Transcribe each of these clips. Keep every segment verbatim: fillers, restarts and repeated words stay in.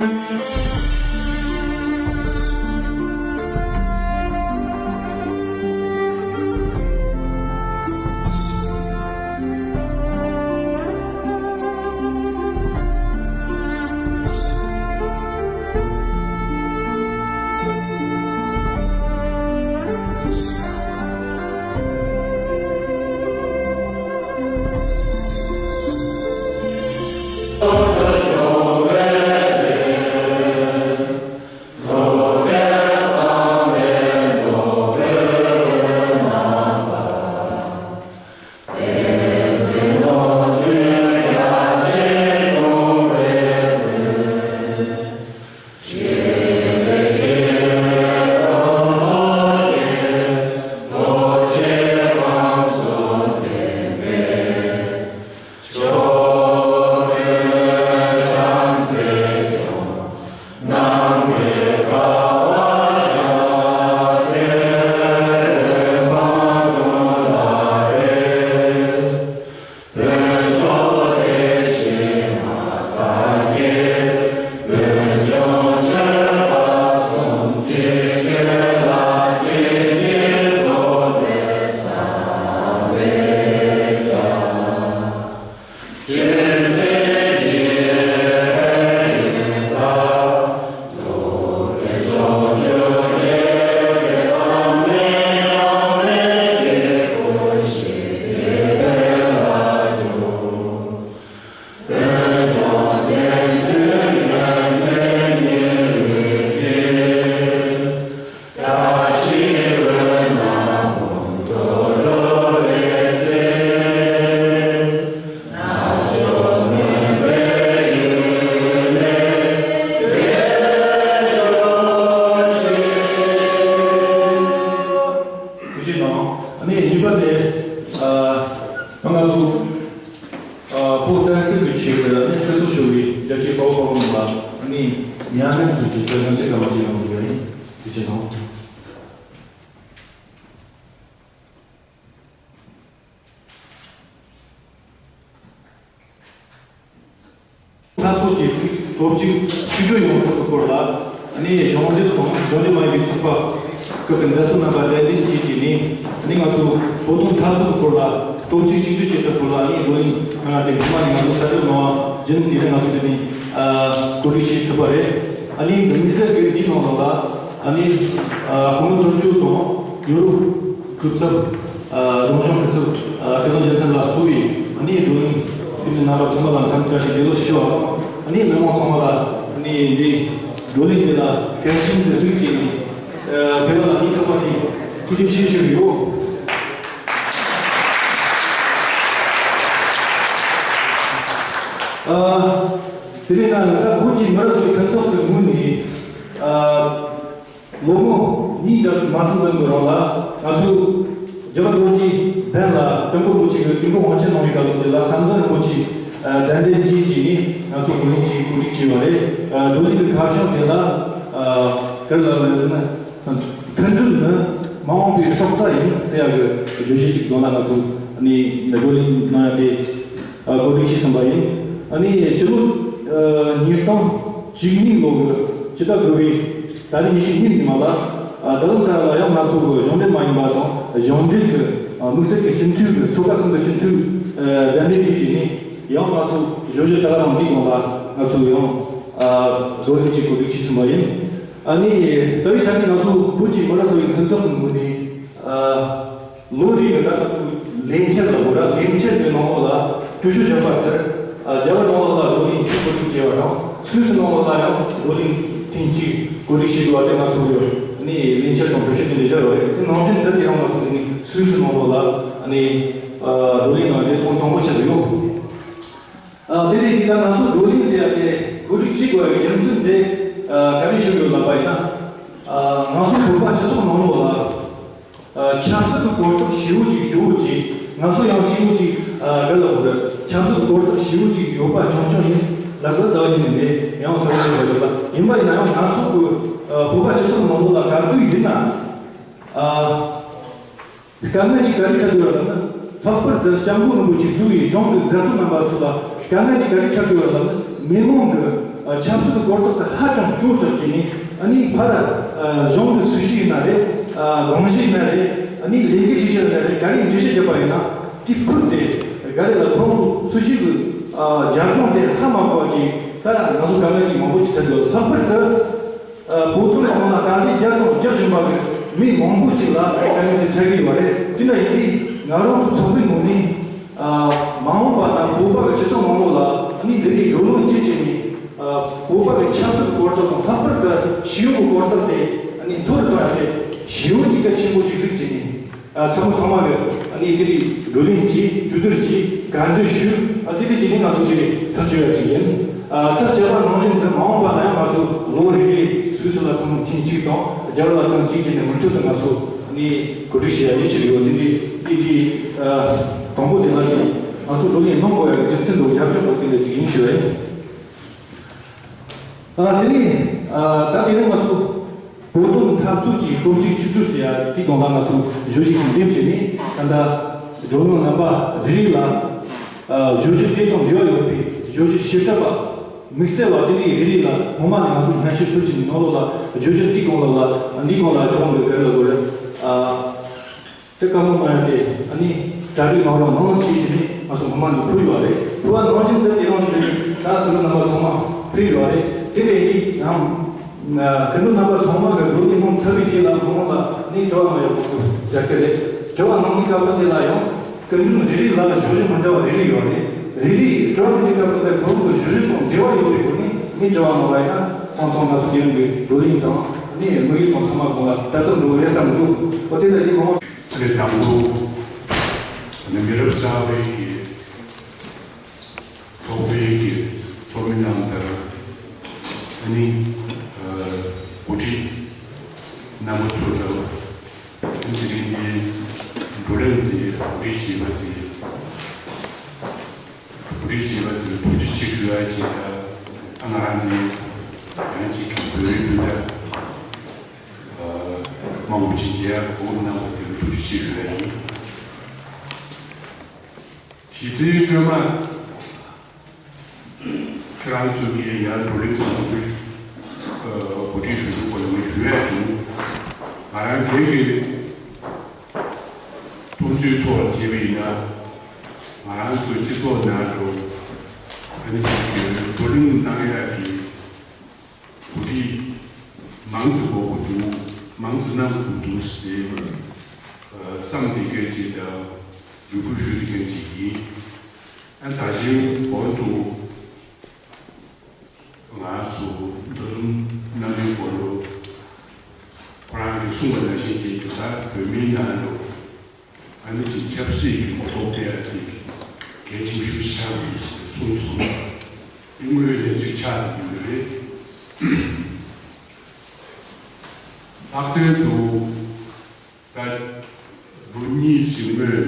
ཐུགས་རྗེ་གནང་། ཨ་ནི་གཉིས་པ་དེ། ཨ། ང་ཚོ། ཨ། བོད་བསྟན་སྲིད་ཀྱི་ཆེད་དུ་ཨ་ནི་ཁྲི་ཚོ་ཞུ་བའི་རྒྱལ་གཅེས་དཔའ་བོ་དཔའ་མོ་རྣམས་ལ་ཨ་ནི་མྱ་ངན་ཟེར་གྱི་དོན་ལྔ་ཆེ་ག་མ་ཆེ་ཡོང་གི་ཡོད་ཡིན། ཐུགས་རྗེ་གནང་། འཐབ་རྩོད་ཀྱི་སྟོབས་ཤུགས་གཅིག་སྒྲིལ་ཡོང་ཐབས་ཀྱི་སྐོར་ལ་ཨ་ནི་གཞུང་འབྲེལ་དང་འབྲེལ་མ་ཡིན་པའི་ཚོགས་པ་ཁག་གི་མཛད་གཙོ་རྣམ་པ་གདན་འདྲེན་བྱས་བྱས་ནས་ཨ་ནི་ང་ཚོ་བོད་དོན་འཐབ་རྩོད་ཀྱི་སྐོར་ལ་སྟོབས་ཤུགས་གཅིག་སྒྲིལ་བྱེད་ཐབས་སྐོར་ལ་ཨ་ནི་བགྲོ་གླེང་དེ་ཐོག་མ་ནས་ང་ཚོ་གསལ་བསྒྲགས་གནང་བ་བརྒྱུད་ནས་དེ་རིང་ང་ཚོ་དེ་ནས་གོ་སྒྲིག་བྱེད་ཐུབ་པ་རེད། ཨ་ནི་དམིགས་བསལ་གྱིས་འདིའི་ནང་ལོགས་ལ་ཨ་ནི་སྐུ་ངོ་དོན་གཅོད་དང་ཡུ་རོབ་སྐུ་ཚབ། ཨ། རང་སྐྱོང་སྐུ་ཚབ། ཨ། སྐལ་བཟང་རྒྱལ་མཚན་ལགས་གཙོས་པའི་ཨ་ནི་བགྲོ་གླེང་འདི་ནས་རྣམ་པ་ཚང་མ་ལ་འཚམས་འདྲི་བཀྲ་ཤིས་བདེ་ལེགས་ཞུ་བ་དང་། ཨ་ནི་མི་མང་ཚང་མ་ལ་ཨ་ནི་འདི་བགྲོ་གླེང་འདི་ལ་དགའ་ཞེན་དང་གཟིགས་བྱས་ནས། ཨ། བོད་ལ་ཨ་ནི་ཐུགས་ཕན་གྱི་ཐུགས་རྗེ་ཆེ་ཞུ་གི་ཡོད། ཨ། དེ་རིང་ང་ད་བོད་ཀྱི་མི་རབས་གསོ་བའི་མཐུན་ཚོགས་ཀྱི་ངོས་ནས། ཨ། ལོ་ངོ་གཉིས་ཙམ་མ་ཟིན་ཙམ་གྱི་རིང་ལ་ང་ཚོས་རྒྱ་གར་རྡོ་རྗེ་གདན་ལ་སྐྱབས་མགོན་རིན་པོ་ཆེ་གི་དུས་འཁོར་དབང་ཆེན་གནང་བའི་སྐབས་ལ་དེ་ལ་ཟམ་གདོང་རིན་པོ་ཆེ་གདན་འདྲེན་བྱས་བྱས་ནས་ང་ཚོ་བགྲོ་གླེང་ཅིག་གོ་སྒྲིག་བྱས་པ་རེད། བགྲོ་གླེང་གི་ཁ་བྱང་དེ་ལ་ག་རེ་ལབ་ཡོད་ན། མཐུན་སྒྲིལ་ནི་མ་འོངས་པའི་སྲོག་རྩ་ཡིན་ཟེར་ཡག་གི་བརྗོད་གཞི་ཅིག་ཐོག་ལ་ང་ཚོ་ནས་བགྲོ་གླེང་གནང་ཡག་དེ་གོ་སྒྲིག་བྱས་ཟིན་པ་ཡིན། ཨ་ནི་ཕྱི་ལོ་ཉིས་སྟོང་བཅུ་གཉིས་ལོ་གི་ཕྱི་ཟླ་དགུ་པའི་ཏ་རིག་ཉི་ཤུ་གཉིས་ཉི་མ་ལ་རྡ་རམ་ས་ལ་ཡང་ང་ཚོ་གི་གཞུང་འབྲེལ་མ་ཡིན་པ་དང་གཞུང་འབྲེལ་གྱི་དམིགས་བསལ་གྱི་སྤྱི་འཐུས་ཀྱི་ཆོལ་ཁ་གསུམ་གྱི་སྤྱི་འཐུས་གདན་འདྲེན་བྱས་བྱས་ནས་ཡང་ང་ཚོ་བཞུགས་སྒར་ཏཱ་ལ་རང་གི་ནང་ལ་ང་ཚོ་ཡང་བགྲོ་གླེང་ཅིག་གོ་སྒྲིག་བྱས་ཟིན་པ་ཡིན། ཨ་ནི་རྩ་བའི་ཆ་ནས་ང་ཚོ་བོད་ཀྱི་མི་རབས་གསོ་བའི་མཐུན་ཚོགས་ཀྱི་ངོས་ནས་ཨ་ལོ་རེ་ནས་ད་ང་ཚོ་ལས་འཆར་ལ་གོ་ར་ལས་འཆར་གྱི་ནང་ལོགས་ལ་གྲོས་ཆོད་བཞག་པ་ལྟར་ཨ་རྒྱ་གར་ནང་ལོགས་ལ་བགྲོ་གླེང་གཅིག་གོ་སྒྲིག་བྱས་པ་དང་སུད་སི་ནང་ལོགས་ལ་ཡང་བགྲོ་གླེང་ཐེངས་གཅིག་གོ་སྒྲིག་བྱས་དགོས་པ་དེ་ང་ཚོ་གི་ནས་ལས་འཆར་དང་གྲོས་ཆོད་དེ་འདྲ་བཞག་ཡོད་རེད། དེ་ནང་བཞིན་འདི་ཡང་ང་ཚོ་འདི་ནས་སུད་སི་ནང་ལོགས་ལ་ནས་ཨ་བགྲོ་གླེང་གནང་རྒྱུ་དང་དང་པོ་ཆགས་ཡོད། ཨ་དེ་ནས་འདི་ལ་ང་ཚོ་བགྲོ་གླེང་ཟེར་ཡ་དེ་གོ་སྒྲིག་བྱེད་དགོས་པའི་རྒྱུ་མཚན་དེ་ཨ་ག་རེ་ཞུ་དགོས་ལབ་པ་ཡིན་ན། ཨ་ང་ཚོ་བོད་པ་སྤྱི་ཚོགས་ནང་ལོགས་ལ་ཨ་ཆབ་སྲིད་ཀྱི་གོ་རྟོགས་ཞེ་པོ་ཅིག་སྐྱོ་བོ་ཅིག་ང་ཚོ་ཡང་སྐྱེ་བོ་ཅིག་ཨ་ག་ལ་བོར་ཆབ་སྲིད་ཀྱི་གོ་རྟོགས་ཞེ་པོ་ཅིག་ཡོད་པ་ཆུང་ཆུང་ཡིན་ལབ་པ་ཙག་ཡིན་ནི་མེད། ཡང་གསལ་པོ་ཞིག་ལ་ཡོད་ལ་ཡིན་པ་ཡིན་ན་ཡང་ང་ཚོ་གི་ཨ་བོད་པ་སྤྱི་ཚོགས་ནང་ལོགས་ལ་ག་དུས་ཡིན་ན་ཨ། དཀའ་ངལ་ཅིག་ག་རེ་འཕྲད་ཡོད་ལབ་ན། ལྷག་པར་དུ་སྐྱབས་མགོན་རིན་པོ་ཆེ་གཙོས་པའི་གཞུང་གི་མཛད་གཙོ་རྣམ་པ་ཚོ་ལ་དཀའ་ངལ་ཅིག་ག་རེ་འཕྲད་ཡོད་ལབ་ན། མི་མང་གི་ ཆབ་སྲིད་ཀྱི་གོ་རྟོགས་དེ་ཧ་ཅང་སྐྱོ་དྲགས་ཀྱི་ནི། ཨ་ནི་ཕར་གཞུང་གི་སྲིད་ཇུས་ཡིན་ན་རེད། དགོངས་གཞི་ཡིན་ན་རེད། ཨ་ནི་ལས་འགུལ་བྱེད་ཕྱོགས་ཡིན་ན་རེད། ག་རེ་འགྲེལ་བཤད་བརྒྱབ་པ་ཡིན་ན་དེ་ཕུད་དེ་ག་རེ་ལ་ཁོང་ཚོ་སྲིད་ཇུས་ཀྱི་རྒྱབ་ལྗོངས་དེ་ཧ་མ་གོ་བ་ཅིག་ད་ང་ཚོ་དཀའ་ངལ་ཅིག་མང་པོ་ཅིག་འཕྲད་འདུག་ལྷག་པར་དུ། བོད་དོན་ནང་ལ་ད་རེས་རྒྱ་དང་རྒྱ་གཞུང་པ་གི་མི་མང་པོ་ཅིག་ལ་དཀའ་ངལ་དེ་འཕྲད་ཀྱི་ཡོད་རེད། དེ་འདྲ་ཡིན་དུས་ང་རང་ཚོ་ཚོགས་པའི་ངོས་ནས་མ་འོངས་པ་ན་བོད་པ་གི་སྤྱི་ཚོགས་ནང་ལོགས་ལ་ནི་འདི་འདྲའི་བགྲོ་གླེང་ཅིག་བྱས་ནས་བོད་པ་གི་ཆབ་སྲིད་ཀྱི་གོ་རྟོགས་དང་ལྷག་པར་དུ་ཤེས་ཡོན་གྱི་གོ་རྟོགས་དེ་ནི་མཐོ་རུ་གཏོང་ཡ་དེ་ཞེ་པོ་ཅིག་གལ་ཆེན་པོ་ཅིག་གཟིགས་བྱས་ནས། ཚང་མ་ཚང་མ་གི་ཨ་ནི་དེ་རིང་བགྲོ་གླེང་གྱིས་གྲོས་བསྡུར་གྱིས་བཀའ་འདྲི་ཞུས། ཨ་དེ་རིང་གི་ནི་ང་ཚོ་དེ་རིང་ཐག་གཅོད་ཡ་ཅིག་ཡིན། ཨ་ཐག་བཅད་པ་ནང་བཞིན་དུ་མ་འོངས་པ་ན་ཡང་ང་ཚོ་ལོ་རེ་རེ་སུད་སི་ལ་ཐེངས་ཐེངས་གཅིག་དང་རྒྱ་གར་ལ་ཐེངས་གཅིག་བྱས་ནས་མུ་མཐུད་དུ་ང་ཚོ་ནི་གོ་སྒྲིག་བྱེད་ཡ་ཡིན་ཞུ་གི་ཡོད། དེ་འདི་འདི་འདི་དང་པོ་དེ་ལ་ནི་ང་ཚོ་བགྲོ་གླེང་གནང་དགོས་ཡ་གི་རྒྱུ་མཚན་དང་རྒྱབ་ལྗོངས་དང་དེ་འདྲ་ཅིག་ཡིན་ཞུ་ཡ་ཡིན། ཨ་དེ་ནི་ཨ་ད་དེ་རིང་ང་ཚོ་བོད་དོན་འཐབ་རྩོད་ཀྱི་སྟོབས་ཤུགས་གཅིག་སྒྲིལ་ཟེར་ཡ་དེའི་སྒང་ལ་ང་ཚོ་བརྗོད་གཞི་ཞིག་འདེམས་བྱས་ནས་ད་ལྟ་བགྲོ་གླེང་རྣམ་པ་རེ་རེ་ལ་ཨ་བརྗོད་གཞི་དེ་དང་འབྲེལ་བ་ཡོད་པའི་བརྗོད་གཞི་བྱེ་བྲག་པ་དམིགས་བསལ་བ་དེ་འདྲའི་རེ་རེ་ལ་ངོ་མ་ནས་ང་ཚོ་སྙན་ཞུ་ཕུལ་གྱི་ནང་ལོགས་ལ་བརྗོད་གཞི་དེའི་སྒང་ལ་ལ་འདིའི་སྒང་ལ་ཕྱོགས་འདི་བེད་ལ་དགོས་རེད། ཨ། དེ་བཀའ་མོལ་གནང་ཡ་དེ་ཨ་ནི་གྲ་སྒྲིག་གནང་རོགས་གནང་ཞེས་བྱས་ནས་ང་ཚོ་ངོ་མ་ནས་ཕུལ་ཡོད་རེད། ཕུལ་བ་ནང་བཞིན་དུ་དེ་རིང་དེ་ད་སྐུ་ངོ་རྣམ་པ་ཚང་མ་ཕུལ་ཡོད་རེད། དེ་ལས་ནི་ཡང་སྐུ་ངོ་རྣམ་པ་ཚང་མ་གི་བགྲོ་གླེང་ཁོང་ཚབ་པའི་རྗེས་ལ་ཁོང་ལ་ནི་དྲི་བ་གནང་ཡོད་པ་རྒྱ་སྐད་རེད། དྲི་བ་གནང་དུས་སྐབས་དེ་ལ་ཡང་སྐུ་མགྲོན་རེ་རེ་ལ་ལ་བརྗོད་གཞི་མི་འདྲ་བ་རེ་རེ་ཡོད་རེད། རེ་རེ་དྲི་བ་དེ་དུས་སྐབས་དེ་ཁོང་གི་བརྗོད་གཞི་དང་འབྲེལ་བ་ཡོད་པའི་སྒོ་ནས་ནི་དྲི་བ་གནང་བ་ཡིན་ན་ཁོང་ཚང་མ་ཚོ་དེ་རིང་གི་བགྲོ་གླེང་དང་ནི་དམིགས་ཡུལ་དང་ཚང་མ་དགོངས་ལ་ལྟ་ཐུབ་འགྲོ་གི་རེད་བསམ་འདུག་འོ་དེ་ལ་ཡིན་མང་། དེ་དང་པོ་ནི་མི་རབས་གསར་པའི་གི་ཚོགས་པའི་གི་ཚོགས་མི་རྣམས་དང་ཨ་ནི་འགོ་ཁྲིད་རྣམ་པ་ཚོ་དང་ཨ་ནི་དེ་རིང་འདི་བགྲོ་གླེང་འདི་གོ་སྒྲིག་བྱས་པ་དེ་གོ་སྒྲིག་བྱས་པ་དེ་ཐུགས་རྗེ་ཆེ་ཞུ་ཡ་ཅིག་དང་ཨ་ང་རང་འདི་ཡང་ཅིག་གི་བོད་རིགས་སྤུན་ཟླ། མང་པོ་ཅིག་མཇལ་ཡག་གི་གོ་སྐབས་གནང་བ་དེར་ཐུགས་རྗེ་ཆེ་ཞུ་ཡ་ཡིན། གཞི་རྩའི་སྔོན་མ་ཁྱེད་རང་ཚོ་གིས་ཡར་བགྲོ་གླེང་གོ་སྒྲིག་གོ་སྒྲིག་ཞུ་རྒྱུ་གོ་ལ་ཞུ་ཡ་བྱུང་། ང་རང་སྒེར་གྱི་མཐོང་ཚུལ་ཐོག་བྱས་པ་ཡིན་ན་ང་རང་ཚོའི་སྤྱི་ཚོགས་ནང་དུ་ཨ་ནི་ཅིག་གི་བགྲོ་གླེང་གནང་ཡག་གི་གོ་སྒྲིག་མང་ཙམ་དགོས་ཀྱི་འདུག་མང་ཙམ་གནང་དགོས་ཀྱི་འདུག་ཟེར་བསམ་བསྡད་མཁན་ཅིག་དང་འབོད་སྐུལ་ཞུ་བསྡད་མཁན་ཅིག་ཡིན། ཨ་ད་གཞན་གོང་དུ་ང་ཚོ་འདུ་འཛོམས་གནང་མཁན་སྐོར་ལ་ཁོ་རང་གིས་གསུངས་པ་ནང་བཞིན་ཅིག་ད་བོད་མིའི་ནང་ལ། ཨ་ནི་ཅིག་ཆབ་སྲིད་ཀྱི་གོ་རྟོགས་སྤེལ་ཡ་དེ་གལ་ཆེན་པོ་ཞིག་ཆགས་ཡོད་ཟེར་གསུངས་སོང་། དངོས་ཡོད་གནས་ཚུལ་ཆགས་ཡོད་རེད། ལྷག་དོན་དུ་ད་ལོ་གཉིས་ཙམ་སྔོན་དུ་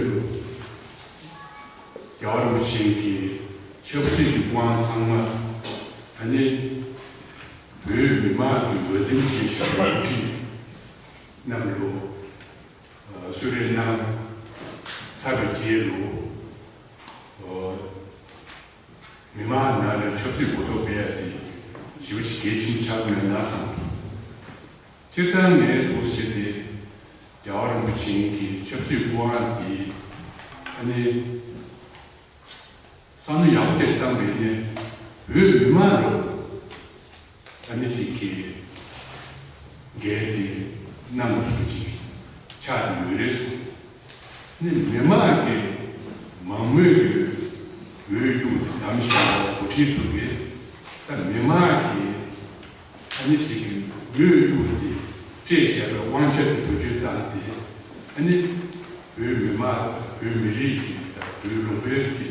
རྒྱལ་བ་རིན་པོ་ཆེ་གིས་ཆབ་སྲིད་ཀྱི་དབང་ཚང་མ་ཨ་ནི་བོད་མི་མང་གི་འོས་འདེམས་བྱས་བཞག་པའི་འགོ་ཁྲིད་རྣམས་ལ། གསོལ་རས་གནང་ཚར་བའི་རྗེས་ལ། མི་མང་ནང་ལ་ཆབ་སྲིད་གོ་རྟོགས་སྤེལ་ཡ་དེ་ཞེ་པོ་ཅིག་གལ་ཆེན་ཆགས་མེད་ན་བསམ་འདུག་སྤྱིར་བཏང་ངས་འདུག་ཟེར་ཏེ་རྒྱལ་བ་རིན་པོ་ཆེ་གི་ཆབ་སྲིད་སྐུ་དབང་དེ་ཨ་ནི། བསམ་བློ་ཡག་པོ་ཅིག་བཏང་བས་ནས་བོད་མི་མང་ལ་ཨ་ནི་ཅིག་གི་འགན་དེ་གནང་དགོས་ཅིག་ཆགས་ཀྱི་ཡོད་རེད། ནི་མི་མང་གི་མང་མོས་ཀྱི་འོས་བསྡུ་དེ་བདམས་བཞག་པ་འགོ་ཁྲིད་ཚོ་གིས་ད་མི་མང་གི་ཨ་ནི་ཅིག་གི་འོས་བསྡུ་དེ་སྤྲད་བཞག་པའི་དབང་ཆ་དེ་བེད་སྤྱོད་བཏང་སྟེ་ཨ་ནི་བོད་མི་མང་དང་བོད་མི་རིགས་ཀྱི་དང་བོད་ལུང་པའི་གི་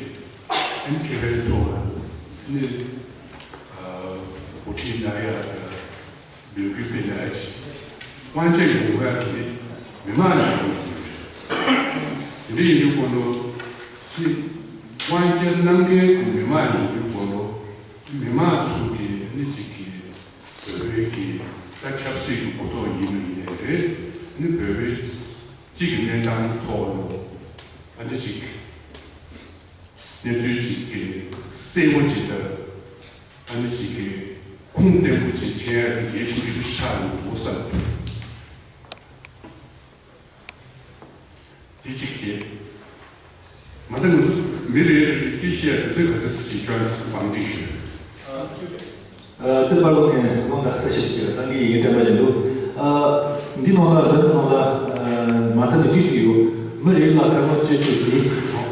ཨ་ནི་ཁེ་ཕན་ཐོག་ལ་ཨ་ནི་འགོ་ཁྲིད་གནང་ཡག་དང་ལས་འགུལ་སྤེལ་གནང་ཡག་ཅིག་དབང་ཆ་ཡོང་ཡག་གི་མི་མང་ལ་ཡོང་གི་ཡོད་རེད། དེ་འདྲ་ཡིན་དུས་ཁོ་ནོ་ཨ་ནི་དབང་ཆ་གནང་མཁན་དེ་མི་མང་ཡིན་དུས་ཁོ་ནོ་མི་མང་ཚོ་གི་ཨ་ནི་ཅིག་གི་བོད་པའི་གི་ད་ཆབ་སྲིད་ཀྱི་གོ་རྟོགས་ཡིན་མིན་ཡིན་རེད། ཨ་ནི་བོད་པའི་གཅིག་གི་གནས་སྟངས་ཐོག་ལ་ཨ་ནི་ཅིག་གནས་ཚུལ་ཅིག་གི་གསལ་པོ་ཅིག་དང་ཨ་ནི་ཅིག་གི་ ཁུངས་ལྡན་པོ་ཅིག་བྱས་ཡ་དེ་གལ་ཆེན་པོ་ཞིག་ཆགས་ཡོང་འདུག་བསམ་འདུག་དེ་གཅིག་བྱས། མ་ད་ང་ཚོ་མི་རེ་རེ་རེ་སྐད་བཤད་ཡ་དུས་ཚོད་ག་ཚོད་ཅིག་བཅོལ་ཟེར་བང་སྒྲིག་ཞུ། ཨ་ཏི་པར་ལོ་ཁེན་ནོ་ད་ས་ཞིག་ཞིག་ད་ངའི་ཡིག་དྲན་པ་ཡིན་འདུག་ཨ་འདི་ནང་ལ་འདི་ནང་ལ་ཨ་མ་ཚད་ནི་ཅིག་ཅིག་ཡོད། མི་རེ་ལ་སྐར་མ་བཅུ་བཅུ་དེ་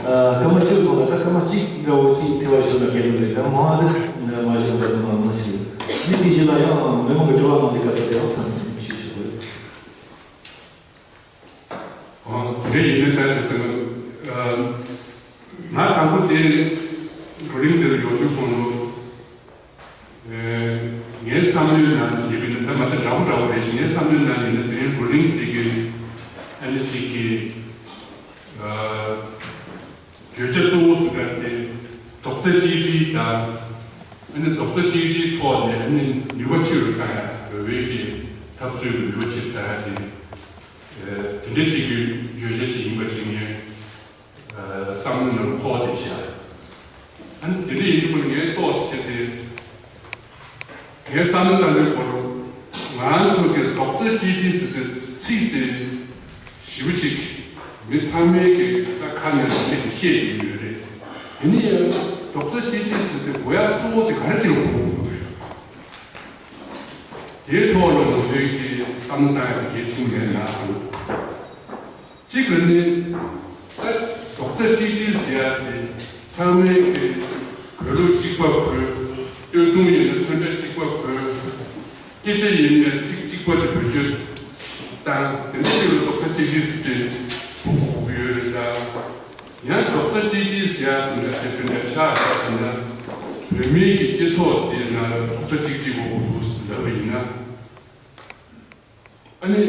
ཨ་སྐར་མ་བཅུ་ནང་ལ་ད་སྐར་མ་གཅིག་འདྲ་བོ་གཅིག་ཐེ་བ་ཞིག་ལ་སྐད་ཡོད་རེད། ད་མང་ཟེར་མ་ཞིག་ལ་ད་མང་མང་ཞིག་ཡོད། འདི་དེ་བཞིན་ལ་ཡང་མི་མང་གི་དྲི་བ་གནང་དུས་སྐབས་དེ་ཡང་མཚམས་མཚམས་ཞིག་ཞིག་ཡོད། ཨོ་དེ་ཡིན་ན་ད་ཅི་ཟེར་ན། ང་དང་པོ་དེ་བགྲོ་གླེང་འདིར་ཡོང་དུས་གོང་ལོ། ངའི་བསམ་བློའི་ནང་དེ་བྱས་པ་ཡིན་ན་ད་མ་ཚད་འདྲ་པོ་འདྲ་པོ་རེད་ཤག་ངའི་བསམ་བློའི་ནང་ཡིན་ན་དེ་རིང་བགྲོ་གླེང་དེ་གི་ཨ་ནི་གཅིག་གི་བརྗོད་བྱ་གཙོ་བོ་སུ་འདྲ་དེ་རྡོག་རྩ་གཅིག་སྒྲིལ་དང་། ཨ་ནི་རྡོག་རྩ་གཅིག་སྒྲིལ་ཐོག་ནས་ཨ་ནི་ནུས་པ་ཆེ་རུ་བཏང་ཡ། བོད་པའི་གི་འཐབ་རྩོད་ཀྱི་ནུས་པ་ཆེ་རུ་བཏང་ཡ་དེ་དེ་འདྲ་གཅིག་གི་བརྗོད་བྱ་ཅིག་ཡིན་པ་ཅིག་ངས་བསམ་བློ་ནང་འཁོར་བསྡད་ཤག་ཨ་ནི་དེ་འདྲ་ཡིན་དུས་ངས་ཏོག་ཙམ་བྱས་ཏེ་ངའི་བསམ་བློ་བཏང་དུས་སྐོར་ང་ཚོ་གི་རྡོག་རྩ་གཅིག་སྒྲིལ་ཟེར་ཏེ་ཚིག་དེ་ཞེ་པོ་ཅིག་མི་ཚང་མའི་གི་ད་ཁ་ནས་ཁྱེད་ཀྱིས་བཤད་ཀྱི་ཡོད་རེད། ཡིན་ན་ཡང་རྡོག་རྩ་གཅིག་སྒྲིལ་ཟེར་ཏེ་དགོས་ཡག་གཙོ་བོ་དེ་ག་རེ་ཅིག་ལ་གོ་དགོས་རེད། དེའི་ཐོག་ལ་ང་ཚོའི་གི་བསམ་བློ་བཏང་ཡག་དེ་གལ་ཆེན་མེད་ན་བསམ། གཅིག་ལ་ནི། ད་རྡོག་རྩ་གཅིག་སྒྲིལ་ཟེར་ཡག་དེ་ཚང་མའི་གི་གོས་ལོག་གཅིག་པ་གོན། སྟོད་ཐུང་ཡིན་ན་ཚོན་ཁྲ་གཅིག་པ་གོན། སྐད་ཆ་ཡིན་ན་ཚིག་གཅིག་པ་དེ་བེད་སྤྱོད་བཏང་། དེ་འདྲ་ཅིག་ལ་རྡོག་རྩ་གཅིག་སྒྲིལ་ཟེར་ཏེ་ཧུབ་ཧུབ་ཡོད་རེད་ད། ཡང་རྡོག་རྩ་གཅིག་སྒྲིལ་ཟེར་ཡག་ཟེར་ན་དེ་དཔེར་ན་ཆ་བཞག་ཟེར་ན། བོད་མིའི་གི་སྤྱི་ཚོགས་དེའི་ནང་ལ་རྡོག་རྩ་གཅིག་སྒྲིལ་དགོས་འདུག་ཟེར་ལབ་པ་ཡིན་ན། ཨ་ནི།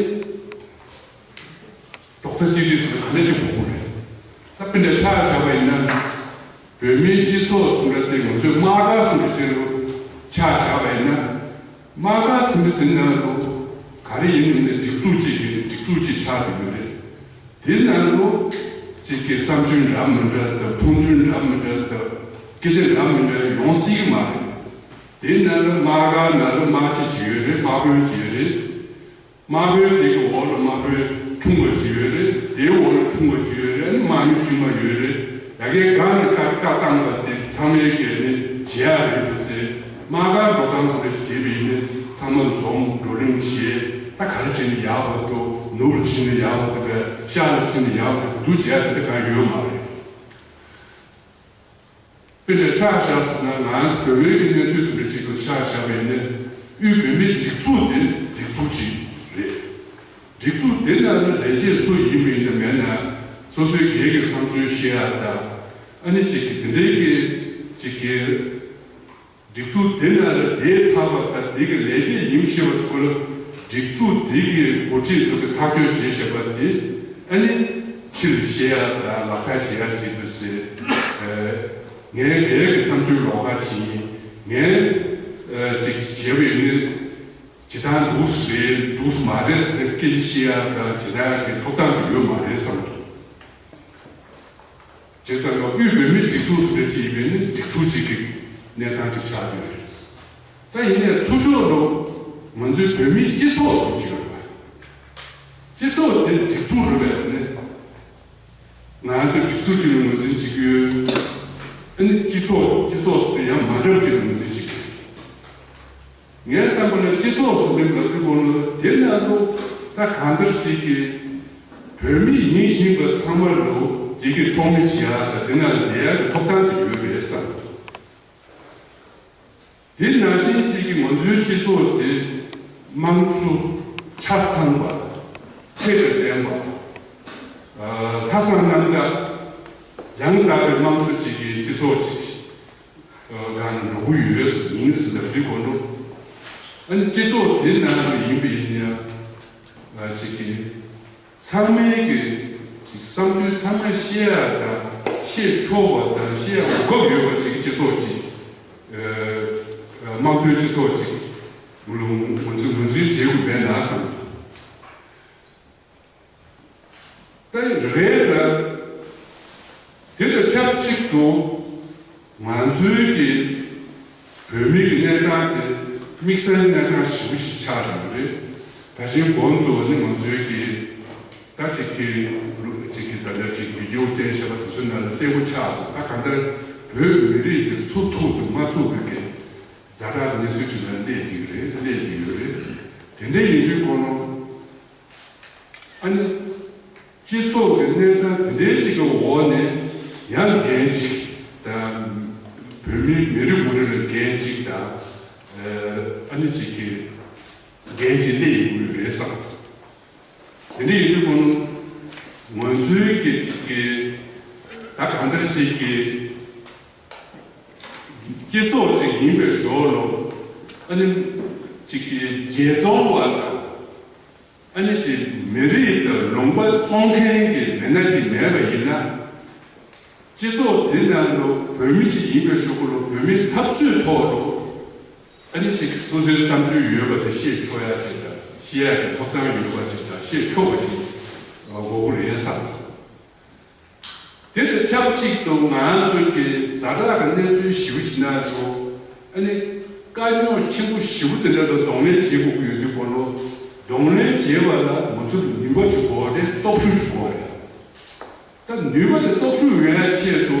རྡོག་རྩ་གཅིག་སྒྲིལ་ཟེར་ན་ག་འདྲ་ཅིག་དགོས་ཀྱི་རེད། ད་དཔེར་ན་ཆ་བཞག་པ་ཡིན་ན། བོད་མིའི་སྤྱི་ཚོགས་ཟེར་ན་དེ་ང་ཚོའི་དམག་སྒར་ཟེར་ན་དེ་རུ་ཆ་བཞག་པ་ཡིན་ན། དམག་སྒར་ཟེར་ན་དེ་ནང་དུ་ག་རེ་ཡིན་ནའི་སྒྲིག་འཛུགས་གཅིག་གི་སྒྲིག་འཛུགས་གཅིག་ཆགས་བསྡད་ཡོད་རེད། དེ་ནང་དུ་གཅིག་གི་བསམ་ཚུལ་འདྲ་མི་འདྲ་དང་མཐོང་ཚུལ་འདྲ་མི་འདྲ་དང་སྐད་ཆ་འདྲ་མི་འདྲ་ཡོང་སྲིད་ཀྱི་མ་རེད། དེ་ནང་ལ་དམག་སྒར་ནང་ལ་དམག་སྤྱི་ཅིག་ཡོད་རེད། དམག་དཔོན་ཅིག་ཡོད་རེད། དམག་དཔོན་དེ་གི་འོག་ལ་དམག་དཔོན་ཆུང་བ་ཅིག་ཡོད་རེད། དེའི་འོག་ལ་ཆུང་བ་ཅིག་ཡོད་རེད། ཨ་ནི་དམག་མི་དཀྱུས་མ་ཡོད་རེད། ཡ་གིའི་སྒང་ནས་བཀའ་བཀའ་བཏང་བ་དེ་ཚང་མས་ཀྱིས་ནི་བྱེད་ཡག་རེད་པ་ཚེ། དམག་སྒར་འགྲོ་སྟངས་སོགས་རེ་ཞིག་བྱས་པ་ཡིན་ན་ཚང་མ་འཛོམས་བགྲོ་གླེང་བྱས། ད་ག་རེ་བྱས་ན་ཡག་པ་འདུག་ནུབ་ལ་ཕྱིན་ན་ཡག་པ་འདུག་གས། ཤར་ལ་ཕྱིན་ན་ཡག་པ་འདུག་བྱེད་ཡག་དེ་འདྲ་གང་ཡོད་མ་རེད། དཔེ་འདྲ་ཆ་བཞག་ཟེར་ན་ང་ཚོ་བོད་པའི་གི་གནས་ཚུལ་ཟེར་བའི་ཅིག་ཏུ་ཆ་བཞག་པ་ཡིན་ན། དབུས་བོད་མིའི་སྒྲིག་འཛུགས་དེ་སྒྲིག་འཛུགས་ཅིག་རེད། སྒྲིག་འཛུགས་དེ་ནང་ལ་ལས་བྱེད་སུ་ཡིན་པ་ཡིན་ན་མེད་ན་སོ་སོའི་སྒེར་གྱི་བསམ་ཚུལ་བཤད་ཡག་དང་། ཨ་ནི་ཅིག་གི་དེ་འདྲའི་གི་ཅིག་གི་སྒྲིག་འཛུགས་དེ་ནང་ལ་བསྡད་ཚར་བ་དང་དེ་གི་ལས་བྱེད་ཡིན་ཞེས་པ་ཚོ་ལ་སྒྲིག་འཛུགས་དེ་གི་འགོ་ཁྲིད་ཚོ་གི་ཐག་གཅོད་བྱས་བཞག་པ་དེ་ཨ་ནི་ཕྱིར་བཤད་ཡག་དང་ལག་བསྟར་བྱེད་ཡག་ཅིག་ཏུ་ཟེར། ངའི་སྒེར་གྱི་བསམ་ཚུལ་ལོགས་ཀ་ཅིག་ཡིན། ངས་ཅིག་བྱས་པ་ཡིན་ན་ཇི་ལྟར་འདུག་སེ་རེད་འདུག་སེ་མ་རེད་ཟེར་སྐད་ཆ་བཤད་ཡག་དང་ཇི་ལྟར་གྱི་ཐོབ་ཐང་དུ་ཡོད་མ་རེད་བསམ་འདུག་བྱས་ཙང་ཀ་དབུས་བོད་མིའི་སྒྲིག་འཛུགས་ཟེར་གྱི་ཡིན་པས་ནི་སྒྲིག་འཛུགས་གཅིག་གི་གནས་སྟངས་ཅིག་ཆགས་ཀྱི་ཡོད་རེད། ད་ཡིན་ནའི་ཚུར་ཕྱོགས་ལ་ང་ཚོའི་བོད་མིའི་སྤྱི་ཚོགས་ཟེར་གྱི་ཡོད་པ། སྤྱི་ཚོགས་དེ་སྒྲིག་འཛུགས་རེད་པས་ཟེར་ནས། ང་ཚོས་སྒྲིག་འཛུགས་གཅིག་ལ་ངོས་འཛིན་བྱེད་ཀྱི་ཡོད། ཨ་ནི་སྤྱི་ཚོགས་སྤྱི་ཚོགས་ཟེར་ཡང་མ་འདྲ་བ་གཅིག་ལ་ངོས་འཛིན་བྱེད་ཀྱི་ཡོད། ངའི་བསམ་པ་ལ་སྤྱི་ཚོགས་ཟེར་བའི་ལབ་དུས་སྒང་ལ་དེ་ནང་དུ་ད་གང་ལྟར་ཅིག་གིས་བོད་མི་ཡིན་བཞིན་པ་ཚང་མ་ལ་ཅིག་གིས་ཚོགས་མི་བྱེད་ཡག་དང་དེ་ནང་ལ་བསྡད་ཡག་གི་ཐོབ་ཐང་དེ་ཡོད་རེད་བསམ། དེ་ནང་བཞིན་ཅིག་གིས་ང་ཚོའི་སྤྱི་ཚོགས་དེ་དམངས་གཙོ་ཆ་ཚང་བ་ཚད་དང་ལྡན་པ་ལྷག་བསམ་རྣམ་དག་ཡང་དག་པའི་དམངས་གཙོ་ཅིག་གི་སྤྱི་ཚོགས་ཅིག་སྒང་ནས་འགྲོ་གི་ཡོད་ཡིན་ཟེར་ལབ་དུས་སྒང་ལ། ཨ་ནི་སྤྱི་ཚོགས་དེ་ནང་དུ་ཡིན་པ་ཡིན་ཡང་ཅིག་གིས་ཚང་མའི་གི་ཅིག་བསམ་ཚུལ་ཚང་མ་བཤད་ཡག་དང་བཤད་ཆོག་པ་དང་བཤད་ཡག་གོ་སྐབས་ཡོད་པ་ཅིག་གི་སྤྱི་ཚོགས་ཅིག་དམངས་གཙོའི་སྤྱི་ཚོགས་ཅིག་ལ་ང་ཚོས་ངོས་འཛིན་བྱེད་དགོས་པས་ན་བསམ། ད་རེད་ཙང་། དེ་དང་ཆབས་ཅིག་ཏུ་ང་ཚོའི་གི་བོད་མི་གི་གནས་སྟངས་དེ་ དམིགས་བསལ་གནས་སྟངས་ཞེ་པོ་ཞིག་ཆགས་ཡོད་རེད། ད་གཞན་གོང་དུ་ནི་ང་ཚོའི་གི་ད་ཅིག་གི་ཅིག་གི་ད་ལྟ་ཅིག་གི་རྒྱུ་བསྟན་བྱས་པ་དེ་ཚོའི་ནང་ལ་གསལ་པོ་ཆགས་སོང་། ད་གང་ལྟར་བོད་མི་རིགས་ཀྱི་འཚོ་ཐུབ་དང་མ་ཐུབ་པའི་གི་ཛ་དྲག་གནས་ཚུལ་ཅིག་ལ་སླེབས་ཀྱི་རེད། སླེབས་ཀྱི་ཡོད་རེད། དེ་འདྲ་ཡིན་དུས་ཁོ་ན་ཨ་ནི་སྤྱི་ཚོགས་ཀྱི་གནས་སྟངས་དེ་འདྲའི་ཅིག་གི་འོག་ནས་ཡང་འགན་ཅིག་དང་། བོད་མི་མི་རེ་ངོ་རེ་ལ་འགན་ཅིག་དང་། ཨ་ནི་ཅིག་གི་འགན་ཅིག་སླེབས་ཡོང་གི་ཡོད་རེད་བསམ། དེ་འདྲ་ཡིན་དུས་ཁོ་ན་ང་ཚོའི་གི་ཅིག་གི་ད་གང་ལྟར་ཅིག་གི་སྤྱི་ཚོགས་ཅིག་ཡིན་པའི་ཞོར་ལ་ཨ་ནི་ཅིག་གི་རྒྱལ་བཙོང་བ་དང་། ཨ་ནི་ཅིག་མི་རིགས་དང་ལུང་པ་བཙོང་མཁན་གྱི་མི་སྣ་ཅིག་མེད་པ་ཡིན་ན། སྤྱི་ཚོགས་དེ་ནང་ལ་བོད་མི་ཅིག་ཡིན་པའི་གཞུག་གུ་ལ་བོད་མིའི་འཐབ་རྩོད་ཐོག་ལ་ཨ་ནི་ཅིག་སོ་སོའི་བསམ་ཚུལ་ཡོད་པ་དེ་བཤད་ཆོག་ཡ་ཅིག་དང་། བཤད་ཡ་གི་ཐོབ་ཐང་ཡོད་པ་ཅིག་དང་། བཤད་ཆོག་པ་ཅིག་དགོས་ཀྱི་རེད་བསམ། དེ་དང་ཆབས་ཅིག་ཏུ་ང་ཚོའི་གི་ཛ་དྲག་གི་གནས་ཚུལ་ཞེ་པོ་ཅིག་ན་ཚོ་ཨ་ནི་དཀའ་རྙོག་ཆེན་པོ་ཞེ་པོ་དེ་འདྲ་ལ་གདོང་ལེན་བྱེད་དགོས་ཀྱི་ཡོད་དུས་ཁོ་ལོ། གདོང་ལེན་བྱེད་པ་ལ་ང་ཚོ་ལ་ནུས་པ་ཅིག་དགོས་རེད། སྟོབས་ཤུགས་ཅིག་དགོས་རེད། ད་ནུས་པ་དེ་སྟོབས་ཤུགས་ཡོད་ཡ་ཆེད་དུ་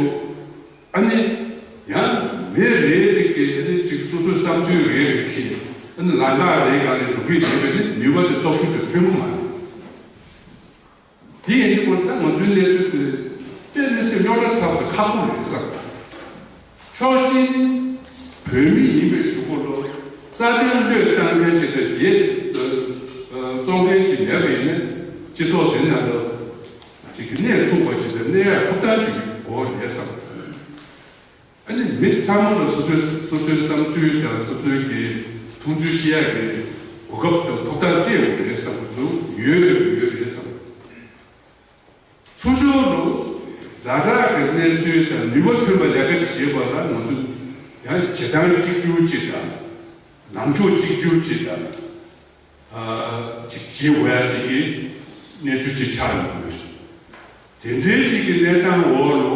ཨ་ནི་ཡང་མི་རེ་རེ་གི་ཨ་ནི་ཅིག་སོ་སོའི་བསམ་ཚུལ་རེ་རེ་གི་ཨ་ནི་ལམ་ཁ་རེ་ག་རེ་འགྲོ་གི་ཡོད་པས་ནི་ནུས་པ་དེ་སྟོབས་ཤུགས་དེ་ཐོན་གི་མ་རེད། དེ་ཡིན་དུས་ཁོ་ད་ང་ཚོའི་གནས་ཚུལ་དེ་དཔེ་མི་སྲིད་རྙོག་དྲ་ཚ་པོ་དང་ཁག་པོ་རེད་བསམ། ཕྱོགས་གཅིག་ནི་བོད་མི་ཡིན་པའི་གཞུག་གུ་ལ་རྩ་དོན་བློས་བཏང་མཁན་ཅིག་དང་རྒྱལ་བཙོང་མཁན་ཅིག་མེད་པ་ཡིན་ན། སྤྱི་ཚོགས་དེ་ནང་ལ་ཅིག་གི་གནས་ཐུབ་པ་ཅིག་དང་གནས་ཡག་ཐུབ་ཐང་ཅིག་དགོས་རེད་བསམ། ཨ་ནི་མི་ཚང་མ་ལ་སོ་སོའི་སོ་སོའི་བསམ་ཚུལ་དང་སོ་སོའི་གི་མཐོང་ཚུལ་བཤད་ཡག་གི་གོ་སྐབས་དང་ཐོབ་ཐང་སྤྲད་ཡོད་རེད་བསམ་གི་འདུག་ཡོད་ཡོད་རེད་བསམ། ཚུར་ཕྱོགས་ལ་ཛ་དྲག་གི་གནས་ཚུལ་དང་ནུས་པ་ཐོན་པ་ལས་ཀ་ཅིག་བྱེད་པ་ལ་ང་ཚོ་ཡང་བྱེད་སྟངས་གཅིག་གྱུར་ཅིག་དང་། ལངས་ཕྱོགས་གཅིག་གྱུར་ཅིག་དང་། ཅིག་བྱེད་འོས་ཡ་ཅིག་གི་གནས་ཚུལ་ཅིག་ཆགས་ཡོང་གི་རེད། དེ་འདྲའི་ཅིག་གི་གནས་སྟངས་འོག་ལ་